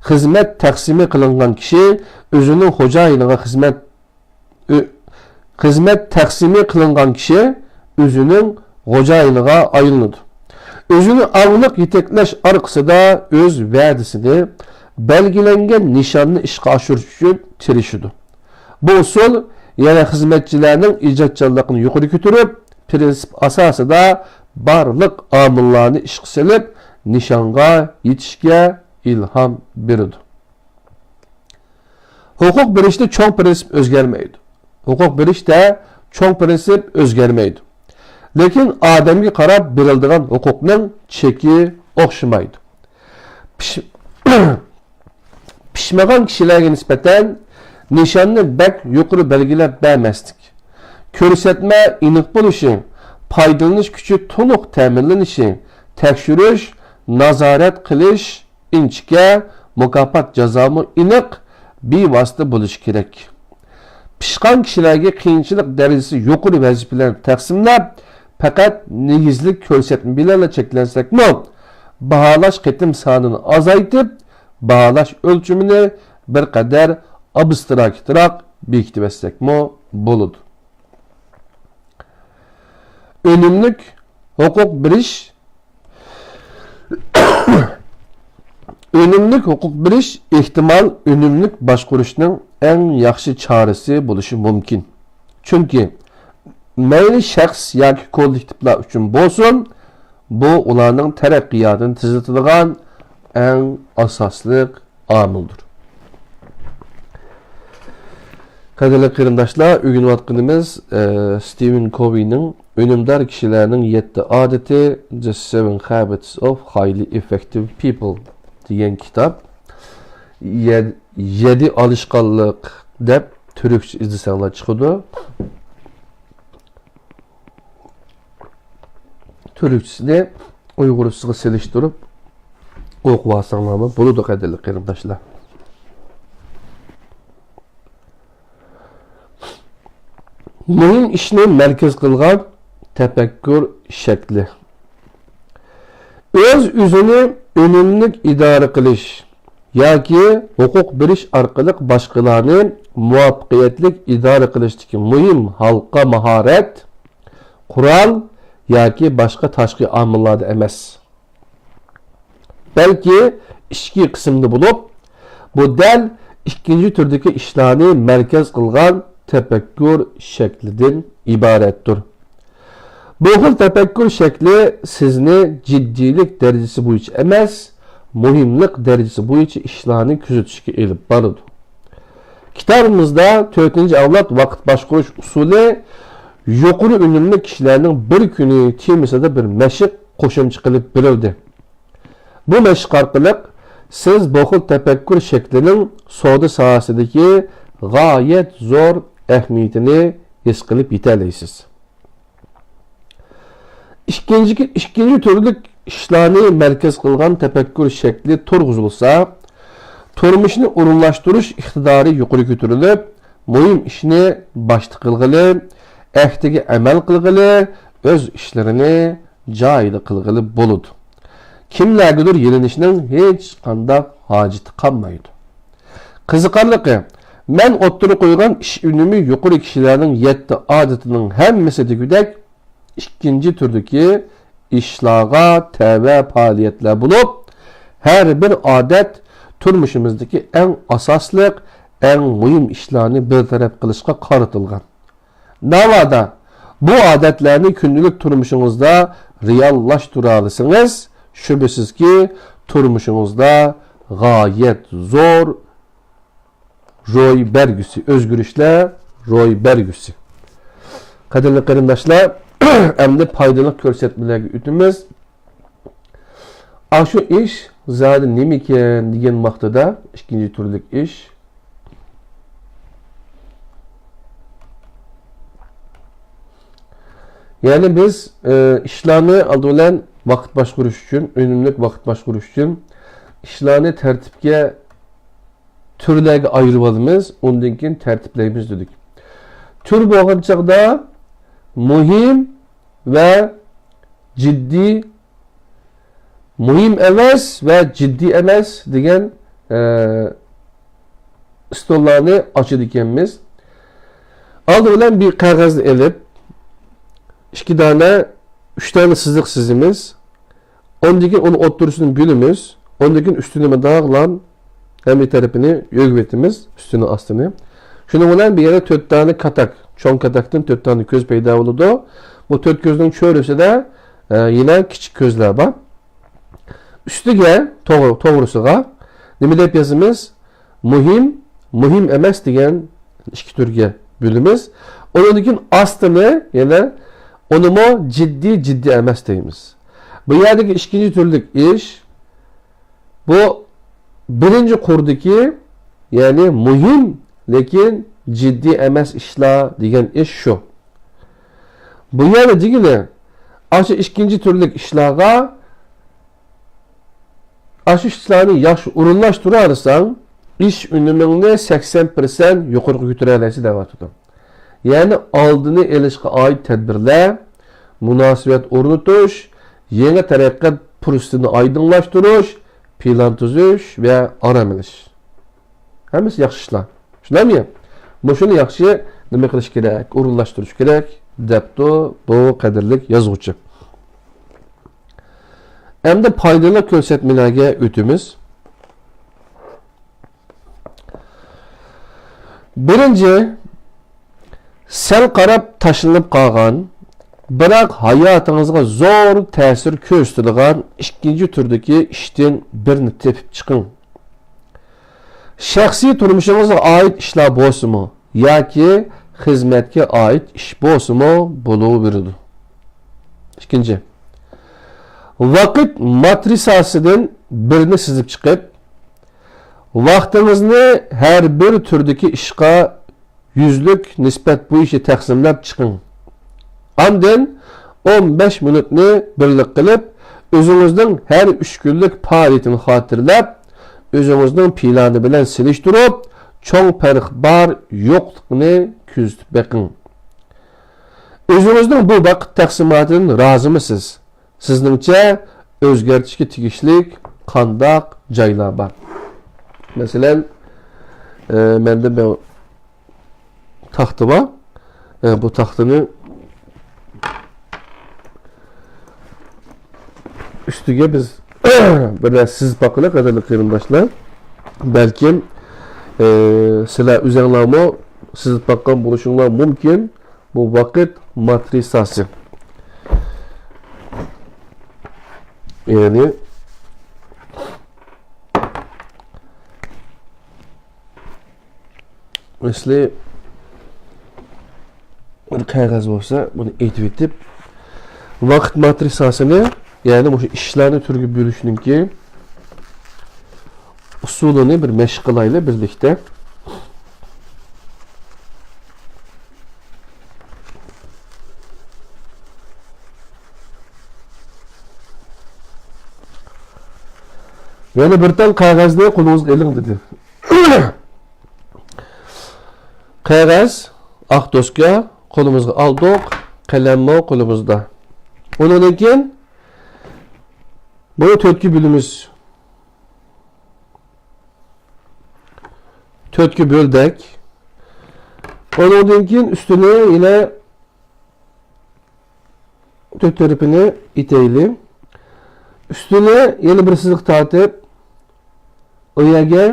خىزمەت تەقسىمى قىلىنغان كىشى ئۆزىنىڭ خوجايىنىغا خىزمەت، ئۆ-، خىزمەت تەقسىمى قىلىنغان كىشى ئۆزىنىڭ خوجايىنىغا ئايلىنىدۇ. ئۆزىنى ئاڭلىق يېتەكلەش ئارقىسىدا ئۆز ۋەدىسىنى، بەلگىلەنگەن نىشاننى ئىشقا ئاشۇرۇش ئۈچۈن تىرىشىدۇ. بۇ ئۇسۇل يەنە خىزمەتچىلەرنىڭ ئىجادچانلىقىنى يۇقىرى كۆتۈرۈپ، پىرىنسىپ ئاساسىدا بارلىق ئامىللارنى ئىشقا سېلىپ، نىشانغا يېتىشكە ئىلھام بېرىدۇ. ھوقۇق بېرىشتە چوڭ پىرىنسىپ ئۆزگەرمەيدۇ. ھوقۇق بېرىشتە چوڭ پىرىنسىپ ئۆزگەرمەيدۇ. لېكىن ئادەمگە قاراپ بېرىلىدىغان ھوقۇقنىڭ چېكى ئوخشىمايدۇ. پىش-، پىشمىغان كىشىلەرگە نىسبەتەن نىشاننى بەك يۇقىرى بەلگىلەپ بەرمەسلىك، كۆرسەتمە ئېنىق بولۇشى، پايدىلىنىش كۈچى تولۇق تەمىنلىنىشى، تەكشۈرۈش، نازارەت قىلىش ئىنچىكە، مۇكاپات جازامۇ ئېنىق، بىۋاسىتە بولۇشى كېرەك. پىشقان كىشىلەرگە قىيىنچىلىق دەرىجىسى يۇقىرى ۋەزىپىلەرنى تەقسىملەپ، پەقەت نېگىزلىك كۆرسەتمە بىلەنلا چەكلەنسەكمۇ، باھالاش قېتىم سانىنى ئازايتىپ، باھالاش ئۆلچىمىنى بىر قەدەر ئابستراكتراق بېكىتىۋەتسەكمۇ بولىدۇ. ئۈنۈملۈك ھوقۇق بېرىش، ئۈنۈملۈك ھوقۇق بېرىش ئېھتىمال ئۈنۈملۈك باشقۇرۇشنىڭ ئەڭ ياخشى چارىسى بولۇشى مۇمكىن. چۈنكى مەيلى شەخس ياكى كوللېكتىپلار ئۈچۈن بولسۇن، بۇ ئۇلارنىڭ تەرەققىياتىنى تېزلىتىدىغان ئەڭ ئاساسلىق ئامىلدۇر. قەدىرلىك قېرىنداشلار، ئۆگىنىۋاتقىنىمىز، ئە، ستىۋېن كوۋىنىڭ ئۈنۈمدار كىشىلەرنىڭ يەتتە ئادىتى، The Seven Habits of Highly Effective People دېگەن كىتاب. يە-، يەدە ئالىشقانلىق دەپ تۈركچە ئىزدىسەڭلار چىقىدۇ. تۈركچىسىنى ئۇيغۇرچىسىغا سېلىشتۇرۇپ ئوقۇۋالساڭلارمۇ بولىدۇ، قەدىرلىك قېرىنداشلار. مۇھىم ئىشنى مەركەز قىلغان تەپەككۇر شەكلى. ئۆز-ئۆزىنى ئۈنۈملۈك ئىدارە قىلىش ياكى ھوقۇق بېرىش ئارقىلىق باشقىلارنى مۇۋەپپەقىيەتلىك ئىدارە قىلىشتىكى مۇھىم ھالقا ماھارەت، قورال ياكى باشقا تاشقى ئامىللاردا ئەمەس. بەلكى ئىچكى قىسىمدا بولۇپ، بۇ دەل ئىككىنچى تۈردىكى ئىشلارنى مەركەز قىلغان تەپەككۇر شەكلىدىن ئىبارەتتۇر. بۇ خىل تەپەككۇر شەكلى سىزنى جىددىيلىك دەرىجىسى بويىچە ئەمەس، مۇھىملىق دەرىجىسى بويىچە ئىشلارنى كۆزىتىشكە ئېلىپ بارىدۇ. كىتابىمىزدا تۆتىنچى ئەۋلاد ۋاقىت باشقۇرۇش ئۇسۇلى يۇقىرى ئۈنۈملۈك كىشىلەرنىڭ بىر كۈنى تېمىسىدا بىر مەشىق قوشۇمچە قىلىپ بېرىلدى. بۇ مەشىق ئارقىلىق سىز بۇ خىل تەپەككۇر شەكلىنىڭ سودا ساھەسىدىكى غايەت زور ئەھمىيىتىنى ھېس قىلىپ يېتەلەيسىز. ئىككىنچى، ئىككىنچى تۈرلۈك ئىشلارنى مەركەز قىلغان تەپەككۇر شەكلى تۇرغۇزۇلسا، تۇرمۇشنى ئورۇنلاشتۇرۇش ئىقتىدارى يۇقىرى كۆتۈرۈلۈپ، مۇھىم ئىشنى باشتا قىلغىلى، ئەھدىگە ئەمەل قىلغىلى، ئۆز ئىشلىرىنى جايىدا قىلغىلى بولىدۇ. كىملەرگىدۇر يېلىنىشنىڭ ھېچقانداق ھاجىتى قالمايدۇ. قىزىقارلىقى، مەن ئوتتۇرىغا قويغان ئىش ئۈنۈمى يۇقىرى كىشىلەرنىڭ يەتتە ئادىتىنىڭ ھەممىسى دېگۈدەك ئىككىنچى تۈردىكى ئىشلارغا تەۋە پائالىيەتلەر بولۇپ، ھەر بىر ئادەت تۇرمۇشىمىزدىكى ئەڭ ئاساسلىق، ئەڭ مۇھىم ئىشلارنى بىر تەرەپ قىلىشقا قارىتىلغان. ناۋادا بۇ ئادەتلەرنى كۈندىلىك تۇرمۇشىڭىزدا رېئاللاشتۇرالىسىڭىز، شۈبھىسىزكى، تۇرمۇشىڭىزدا غايەت زور روي بەرگۈسى، ئۆزگىرىشلەر روي بەرگۈسى. قەدىرلىك قېرىنداشلار، ئەمدى پايدىلىق كۆرسەتمىلەرگە ئۆتىمىز. ئاشۇ ئىش زادى نېمىكەن دېگەن ۋاقتىدا، ئىككىنچى تۈرلۈك ئىش. يەنى بىز، ئى، ئىشلارنى ئالدى بىلەن ۋاقىت باشقۇرۇش ئۈچۈن، ئۈنۈملۈك ۋاقىت باشقۇرۇش ئۈچۈن ئىشلارنى تەرتىپكە، تۈرلەرگە ئايرىۋالىمىز، ئۇندىن كېيىن تەرتىپلەيمىز دېدۇق. تۈر بولغان چاغدا مۇھىم ۋە جىددىي، مۇھىم ئەمەس ۋە جىددىي ئەمەس دېگەن، ئە، ئىستوللارنى ئاچىدىكەنمىز. ئالدى بىلەن بىر قەغەزنى ئېلىپ، ئىككى دانە، ئۈچ دانە سىزىق سىزىمىز. ئاندىن كېيىن ئۇنى ئوتتۇرىسىدىن بۆلىمىز. ئاندىن كېيىن ئۈستىنى مۇنداقلا ھەممە تەرىپىنى يۆگىۋېتىمىز، ئۈستىنى، ئاستىنى. شۇنىڭ بىلەن بىر يەردە تۆت دانە كاتاك، چوڭ كاتاكتىن تۆت دانە كۆز پەيدا بولىدۇ. بۇ تۆت كۆزنىڭ چۆرىسىدە، ئە، يەنە كىچىك كۆزلەر بار. ئۈستىگە، توغرا-، توغرىسىغا نېمە دەپ يازىمىز؟ مۇھىم، مۇھىم ئەمەس دېگەن ئىككى تۈرگە بۆلىمىز. ئۇنىڭدىن كېيىن ئاستىنى يەنە ئۇنىمۇ جىددىي، جىددىي ئەمەس دەيمىز. بۇ يەردىكى ئىككىنچى تۈرلۈك ئىش، بۇ بىرىنچى قۇردىكى، يەنى مۇھىم، لېكىن جىددىي ئەمەس ئىشلار دېگەن ئىش شۇ. بۇ يەردە دېگىنى، ئاشۇ ئىككىنچى تۈرلۈك ئىشلارغا، ئاشۇ ئىشلارنى ياخشى ئورۇنلاشتۇرالىساڭ، ئىش ئۈنۈمۈڭنى سەكسەن پىرسەنت يۇقىرىغا كۆتۈرەلەيسەن دەۋاتىدۇ. يەنى ئالدىنى ئېلىشقا ئائىت تەدبىرلەر، مۇناسىۋەت ئورنىتىش، يېڭى تەرەققىيات پۇرسىتىنى ئايدىڭلاشتۇرۇش، پىلان تۈزۈش ۋە ئارام ئېلىش. ھەممىسى ياخشى ئىشلار. شۇنداقمۇ؟ مۇشۇنى ياخشى نېمە قىلىش كېرەك، ئورۇنلاشتۇرۇش كېرەك، دەپتۇ بۇ قەدىرلىك يازغۇچى. ئەمدى پايدىلىق كۆرسەتمىلەرگە ئۆتىمىز. بىرىنچى، سەل قاراپ تاشلىنىپ قالغان، بىراق ھاياتىڭىزغا زور تەسىر كۆرسىتىدىغان ئىككىنچى تۈردىكى ئىشتىن بىرنى تېپىپ چىقىڭ. شەخسىي تۇرمۇشىڭىزغا ئائىت ئىشلار بولسىمۇ ياكى خىزمەتكە ئائىت ئىش بولسىمۇ بولۇۋېرىدۇ. ئىككىنچى، ۋاقىت ماترىساسىدىن بىرنى سىزىپ چىقىپ، ۋاقتىڭىزنى ھەر بىر تۈردىكى ئىشقا يۈزلۈك نىسبەت بويىچە تەقسىملەپ چىقىڭ. ئاندىن ئون بەش مىنۇتنى بىرلىك قىلىپ، ئۆزىڭىزنىڭ ھەر ئۈچ كۈنلۈك پائالىيىتىنى خاتىرىلەپ، ئۆزىڭىزنىڭ پىلانى بىلەن سېلىشتۇرۇپ، چوڭ پەرق بار يوقلۇقىنى كۆزىتىپ بېقىڭ. ئۆزىڭىزنىڭ بۇ ۋاقىت تەقسىماتىدىن رازىمۇسىز؟ سىزنىڭچە ئۆزگەرتىشكە تېگىشلىك قانداق جايلار بار؟ مەسىلەن، ئە، مەندە بۇ تاختا بار. ئە، بۇ تاختىنى ئۈستىگە بىز بىر نەرسە سىزىپ باققىلى، قەدىرلىك قېرىنداشلار. بەلكىم، ئى، سىلەر ئۆزۈڭلارمۇ سىزىپ باققان بولۇشۇڭلار مۇمكىن. بۇ ۋاقىت ماترىساسى. يەنى، مىسلى، بىر قەغەز بولسا، بۇنى ئېتىۋېتىپ، ۋاقىت ماترىساسىنى، يەنى مۇشۇ ئىشلارنى تۈرگە بۆلۈشنىڭكى ئۇسۇلىنى بىر مەشىق قىلايلى بىرلىكتە. يەنە بىر تال قەغەزنى قولىڭىزغا ئېلىڭ، دېدى. قەغەز، ئاق دوسكا قولىمىزغا ئالدۇق، قەلەممۇ قولىمىزدا. ئۇنىڭدىن كېيىن بۇنى تۆتكە بۆلىمىز. تۆتكە بۆلدۇق. ئۇنىڭدىن كېيىن ئۈستىنى يەنە تۆت تەرىپىنى ئېتەيلى. ئۈستىنى يەنە بىر سىزىق تارتىپ، ئۇ يەرگە،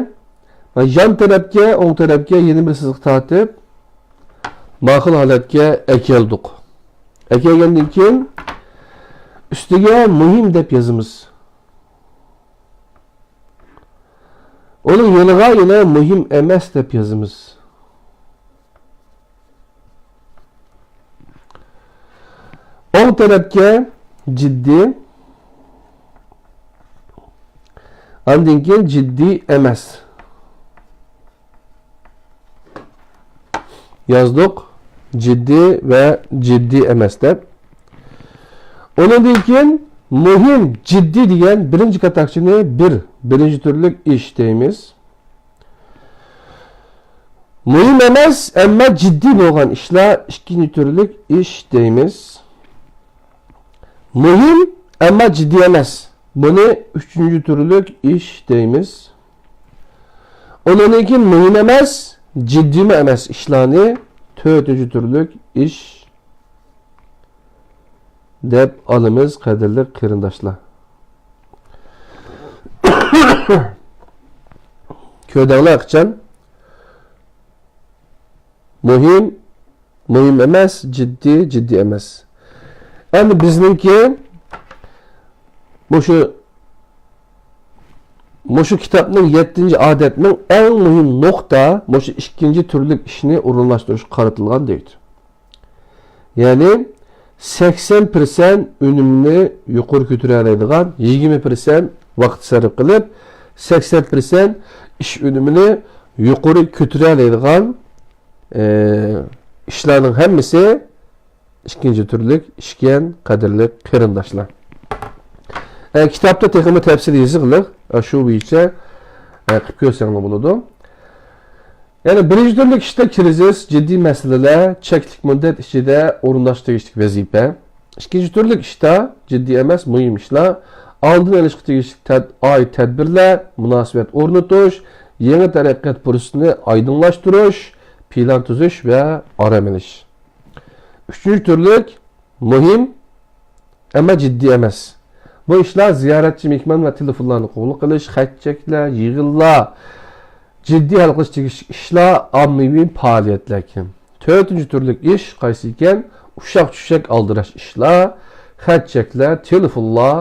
يان تەرەپكە، ئوڭ تەرەپكە يەنە بىر سىزىق تارتىپ، ماقۇل ھالەتكە ئەكەلدۇق. ئەكەلگەندىن كېيىن ئۈستىگە مۇھىم دەپ يازىمىز. ئۇنىڭ يېنىغا يەنە مۇھىم ئەمەس دەپ يازىمىز. ئوڭ تەرەپكە جىددىي، ئاندىن كېيىن جىددىي ئەمەس. يازدۇق، جىددىي ۋە جىددىي ئەمەس دەپ. ئۇنىڭدىن كېيىن مۇھىم، جىددىي دېگەن بىرىنچى كاتاكچىنى بىر، بىرىنچى تۈرلۈك ئىش دەيمىز. مۇھىم ئەمەس، ئەمما جىددىي بولغان ئىشلار ئىككىنچى تۈرلۈك ئىش دەيمىز. مۇھىم، ئەمما جىددىي ئەمەس، بۇنى ئۈچىنچى تۈرلۈك ئىش دەيمىز. ئۇنىڭدىن كېيىن مۇھىم ئەمەس، جىددىيمۇ ئەمەس ئىشلارنى تۆتىنچى تۈرلۈك ئىش دەپ ئالىمىز، قەدىرلىك قېرىنداشلار. كۆردۈڭلار قاچان؟ مۇھىم، مۇھىم ئەمەس، جىددىي، جىددىي ئەمەس. ئەمدى بىزنىڭكى مۇشۇ، مۇشۇ كىتابنىڭ يەتتىنچى ئادەتنىڭ ئەڭ مۇھىم نۇقتا مۇشۇ ئىككىنچى تۈرلۈك ئىشنى ئورۇنلاشتۇرۇشقا قارىتىلغان دەيدۇ. يەنى سەكسەن پىرسەنت ئۈنۈمنى يۇقىرى كۆتۈرەلەيدىغان، يىگىرمە پىرسەنت ۋاقىت سەرپ قىلىپ، سەكسەن پىرسەنت ئىش ئۈنۈمىنى يۇقىرى كۆتۈرەلەيدىغان، ئى، ئىشلارنىڭ ھەممىسى ئىككىنچى تۈرلۈك ئىشكەن، قەدىرلىك قېرىنداشلار. ئە، كىتابتا تېخىمۇ تەپسىلىي يېزىقلىق، ئە، شۇ بويىچە، ئە، قىلىپ كۆرسەڭلار بولىدۇ. يەنى بىرىنچى تۈرلۈك ئىشتا كىرىزىس، جىددىي مەسىلىلەر، چەكلىك مۇددەت ئىچىدە ئورۇنداش تېگىشلىك ۋەزىپە. ئىككىنچى تۈرلۈك ئىشتا جىددىي ئەمەس، مۇھىم ئىشلار، ئالدىنى ئېلىشقا تېگىشلىك تەد-، ئائىت تەدبىرلەر، مۇناسىۋەت ئورنىتىش، يېڭى تەرەققىيات پۇرسىتىنى ئايدىڭلاشتۇرۇش، پىلان تۈزۈش ۋە ئارام ئېلىش. ئۈچىنچى تۈرلۈك مۇھىم، ئەمما جىددىي ئەمەس. بۇ ئىشلار زىيارەتچى، مېھمان ۋە تېلېفونلارنى قوبۇل قىلىش، خەت چەكلەر، يىغىنلار، جىددىي ھەل قىلىش تېگىشلىك ئىشلار، ئاممىۋى پائالىيەتلەركەن. تۆتىنچى تۈرلۈك ئىش قايسى ئىكەن؟ ئۇششاق-چۈششەك ئالدىراش ئىشلار، خەت چەكلەر، تېلېفونلار،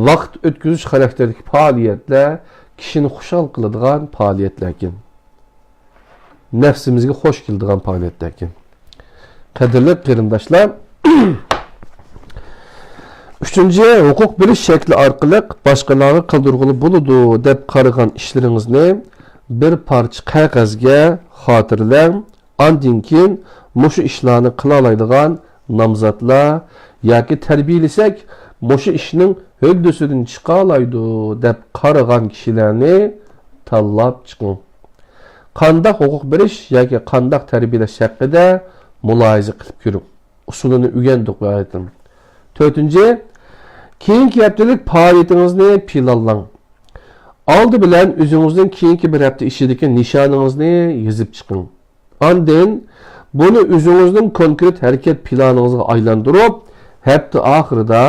ۋاقىت ئۆتكۈزۈش خاراكتېرىدىكى پائالىيەتلەر، كىشىنى خۇشال قىلىدىغان پائالىيەتلەركەن. نەپسىمىزگە خوش كېلىدىغان پائالىيەتلەركەن. قەدىرلىك قېرىنداشلار، ئۈچىنچى، ھوقۇق بېرىش شەكلى ئارقىلىق باشقىلارغا قىلدۇرغىلى بولىدۇ دەپ قارىغان ئىشلىرىڭىزنى بىر پارچە قەغەزگە خاتىرىلەڭ، ئاندىن كېيىن مۇشۇ ئىشلارنى قىلالايدىغان نامزاتلار ياكى تەربىيەلىسەك مۇشۇ ئىشنىڭ ھۆددىسىدىن چىقالايدۇ دەپ قارىغان كىشىلەرنى تاللاپ چىقىڭ. قانداق ھوقۇق بېرىش ياكى قانداق تەربىيەلەش ھەققىدە مۇلاھىزە قىلىپ كۆرۈڭ. ئۇسۇلىنى ئۆگەندۇق بۇ ئايەتتىن. تۆتىنچى، كېيىنكى ھەپتىلىك پائالىيىتىڭىزنى پىلانلاڭ. ئالدى بىلەن ئۆزىڭىزنىڭ كېيىنكى بىر ھەپتە ئىچىدىكى نىشانىڭىزنى يېزىپ چىقىڭ. ئاندىن بۇنى ئۆزىڭىزنىڭ كونكرېت ھەرىكەت پىلانىڭىزغا ئايلاندۇرۇپ، ھەپتە ئاخىرىدا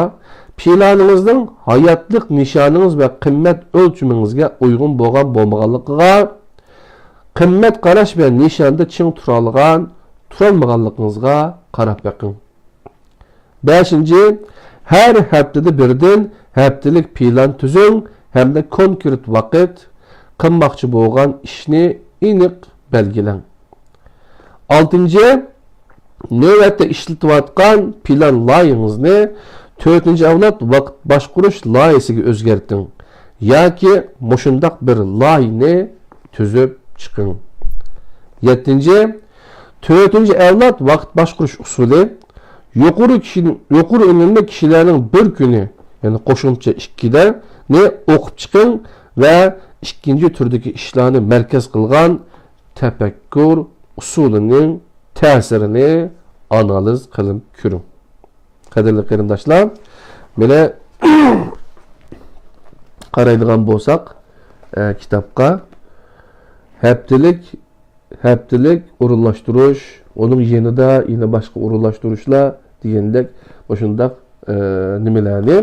پىلانىڭىزنىڭ ھاياتلىق نىشانىڭىز ۋە قىممەت ئۆلچىمىڭىزگە ئۇيغۇن بولغان بولمىغانلىقىغا، قىممەت قاراش ۋە نىشاندا چىڭ تۇرالىغان، تۇرالمىغانلىقىڭىزغا قاراپ بېقىڭ. بەشىنچى، ھەر ھەپتىدە بىردىن ھەپتىلىك پىلان تۈزۈڭ ھەمدە كونكرېت ۋاقىت، قىلماقچى بولغان ئىشنى ئېنىق بەلگىلەڭ. ئالتىنچى، نۆۋەتتە ئىشلىتىۋاتقان پىلان لايىھىڭىزنى تۆتىنچى ئەۋلاد ۋاقىت باشقۇرۇش لايىھىسىگە ئۆزگەرتىڭ ياكى مۇشۇنداق بىر لايىھىنى تۈزۈپ چىقىڭ. يەتتىنچى، تۆتىنچى ئەۋلاد ۋاقىت باشقۇرۇش ئۇسۇلى، يۇقىرى كىشىنىڭ، يۇقىرى ئۈنۈملۈك كىشىلەرنىڭ بىر كۈنى، يەنى قوشۇمچە ئىككىدە نى ئوقۇپ چىقىڭ ۋە ئىككىنچى تۈردىكى ئىشلارنى مەركەز قىلغان تەپەككۇر ئۇسۇلىنىڭ تەسىرىنى ئانالىز قىلىپ كۆرۈڭ. قەدىرلىك قېرىنداشلار، مانا قارايدىغان بولساق، ئە، كىتابقا ھەپتىلىك، ھەپتىلىك ئورۇنلاشتۇرۇش، ئۇنىڭ يېنىدا يەنە باشقا ئورۇنلاشتۇرۇشلار دېگەندەك مۇشۇنداق، ئە، نېمىلەرنى،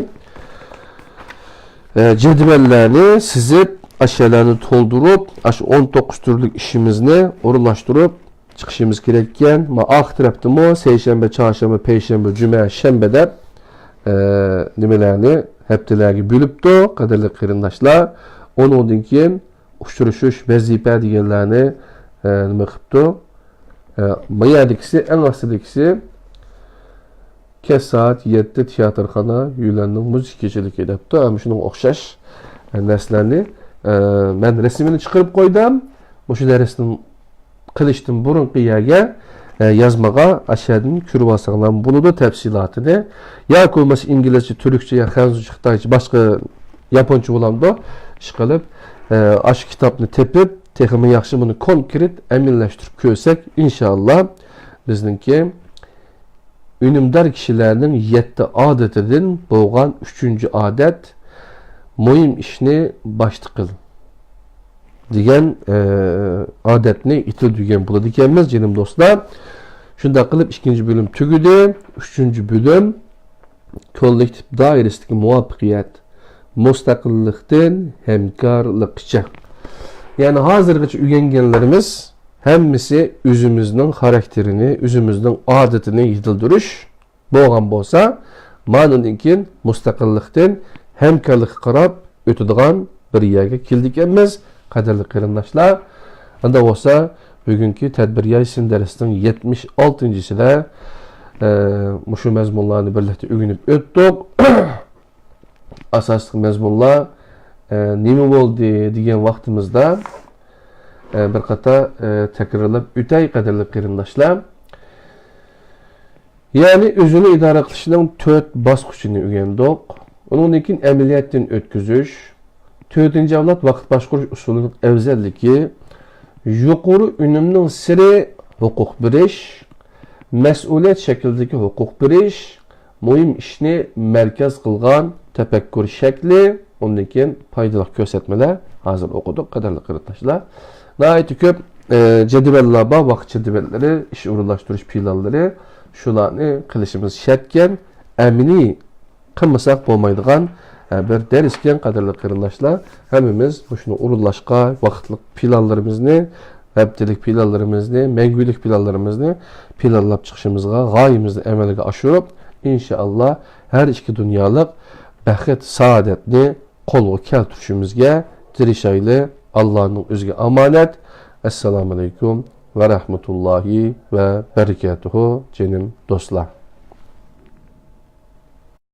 ئە، جەدۋەللەرنى سىزىپ، ئاشۇلارنى تولدۇرۇپ، ئاشۇ ئون توققۇز تۈرلۈك ئىشىمىزنى ئورۇنلاشتۇرۇپ چىقىشىمىز كېرەككەن. ما ئارقا تەرەپتىمۇ سەيشەنبە، چارشەنبە، پەيشەنبە، جۈمە، شەنبە دەپ، ئە، نېمىلەرنى ھەپتىلەرگە بۆلۈپتۇ، قەدىرلىك قېرىنداشلار. ئۇنىڭدىن كېيىن ئۇچرىشىش، ۋەزىپە دېگەنلەرنى، ئە، نېمە قىپتۇ؟ ئە، ما يەردىكىسى، ئەڭ ئاستىدىكىسى، كەچ سائەت يەتتە تىياتىرخانا، يۈننەننىڭ مۇزىكا كېچىلىكى دەپتۇ. ھەم شۇنىڭغا ئوخشاش، ئە، نەرسىلەرنى، ئە، مەن رەسىمىنى چىقىرىپ قويدۇم. مۇشۇ دەرسنى قىلىشتىن بۇرۇنقى يەرگە، ئە، يازمىغا ئاشۇ يەردىن كۆرۈۋالساڭلار بولىدۇ تەپسىلاتىنى. ياكى بولمىسا ئىنگلىزچە، تۈركچە يا خەنزۇچە، خىتايچە، باشقا ياپونچە بولامدۇ؟ ئىشقىلىپ، ئە، ئاشۇ كىتابنى تېپىپ، تېخىمۇ ياخشى بۇنى كونكرېت ئەمەلىيلەشتۈرۈپ كۆرسەك، ئىنشائاللا، بىزنىڭكى ئۈنۈمدار كىشىلەرنىڭ يەتتە ئادىتىدىن بولغان ئۈچىنچى ئادەت، مۇھىم ئىشنى باشتا قىل دېگەن، ئە، ئادەتنى يېتىلدۈرگەن بولىدىكەنمىز، جېنىم دوستلار. شۇنداق قىلىپ، ئىككىنچى بۆلۈم تۈگىدى. ئۈچىنچى بۆلۈم، كوللېكتىپ دائىرىسىدىكى مۇۋەپپەقىيەت، مۇستەقىللىقتىن ھەمكارلىققىچە. يەنى ھازىرغىچە ئۆگەنگەنلىرىمىز ھەممىسى ئۆزىمىزنىڭ خاراكتېرىنى، ئۆزىمىزنىڭ ئادىتىنى يېتىلدۈرۈش بولغان بولسا، مانىدىن كېيىن مۇستەقىللىقتىن ھەمكارلىققا قاراپ ئۆتىدىغان بىر يەرگە كېلىدىكەنمىز، قەدىرلىك قېرىنداشلار. ئۇنداق بولسا، بۈگۈنكى تەدبىر يايسىن دەرسنىڭ يەتمىش ئالتىنچىسىدە، ئە، مۇشۇ مەزمۇنلارنى بىرلىكتە ئۆگىنىپ ئۆتتۇق. ئاساسلىق مەزمۇنلار، ئە، نېمە بولدى دېگەن ۋاقتىمىزدا، ئە، بىر قاتار، ئە، تەكرارلاپ ئۆتەي، قەدىرلىك قېرىنداشلار. يەنى ئۆزىنى ئىدارە قىلىشنىڭ تۆت باسقۇچىنى ئۆگەندۇق. ئۇنىڭدىن كېيىن ئەمەلىيەتتىن ئۆتكۈزۈش، تۆتىنچى ئەۋلاد ۋاقىت باشقۇرۇش ئۇسۇلىنىڭ ئەۋزەللىكى، يۇقىرى ئۈنۈمنىڭ سىرى، ھوقۇق بېرىش، مەسئۇلىيەت شەكلىدىكى ھوقۇق بېرىش، مۇھىم ئىشنى مەركەز قىلغان تەپەككۇر شەكلى، ئۇندىن كېيىن پايدىلىق كۆرسەتمىلەر ھازىر ئوقۇدۇق، قەدىرلىك قېرىنداشلار. ناھايىتى كۆپ، ئە، جەدۋەللەر بار، ۋاقىت جەدۋەللىرى، ئىش ئورۇنلاشتۇرۇش پىلانلىرى، شۇلارنى قىلىشىمىز شەرتكەن، ئەمەلىي قىلمىساق بولمايدىغان، ئە، بىر دەرسكەن، قەدىرلىك قېرىنداشلار. ھەممىمىز مۇشۇنى ئورۇنلاشقا، ۋاقىتلىق پىلانلىرىمىزنى، ھەپتىلىك پىلانلىرىمىزنى، مەڭگۈلۈك پىلانلىرىمىزنى پىلانلاپ چىقىشىمىزغا، غايىمىزنى ئەمەلگە ئاشۇرۇپ، ئىنشائاللا، ھەر ئىككى دۇنيالىق بەخت، سائادەتنى قولغا كەلتۈرۈشىمىزگە تىرىشايلى. ئاللانىڭ ئۆزىگە ئامانەت. ئەسسالامۇئەلەيكۇم ۋە رەھمەتۇللاھى ۋە بەرىكاتۇھۇ، جېنىم دوستلار.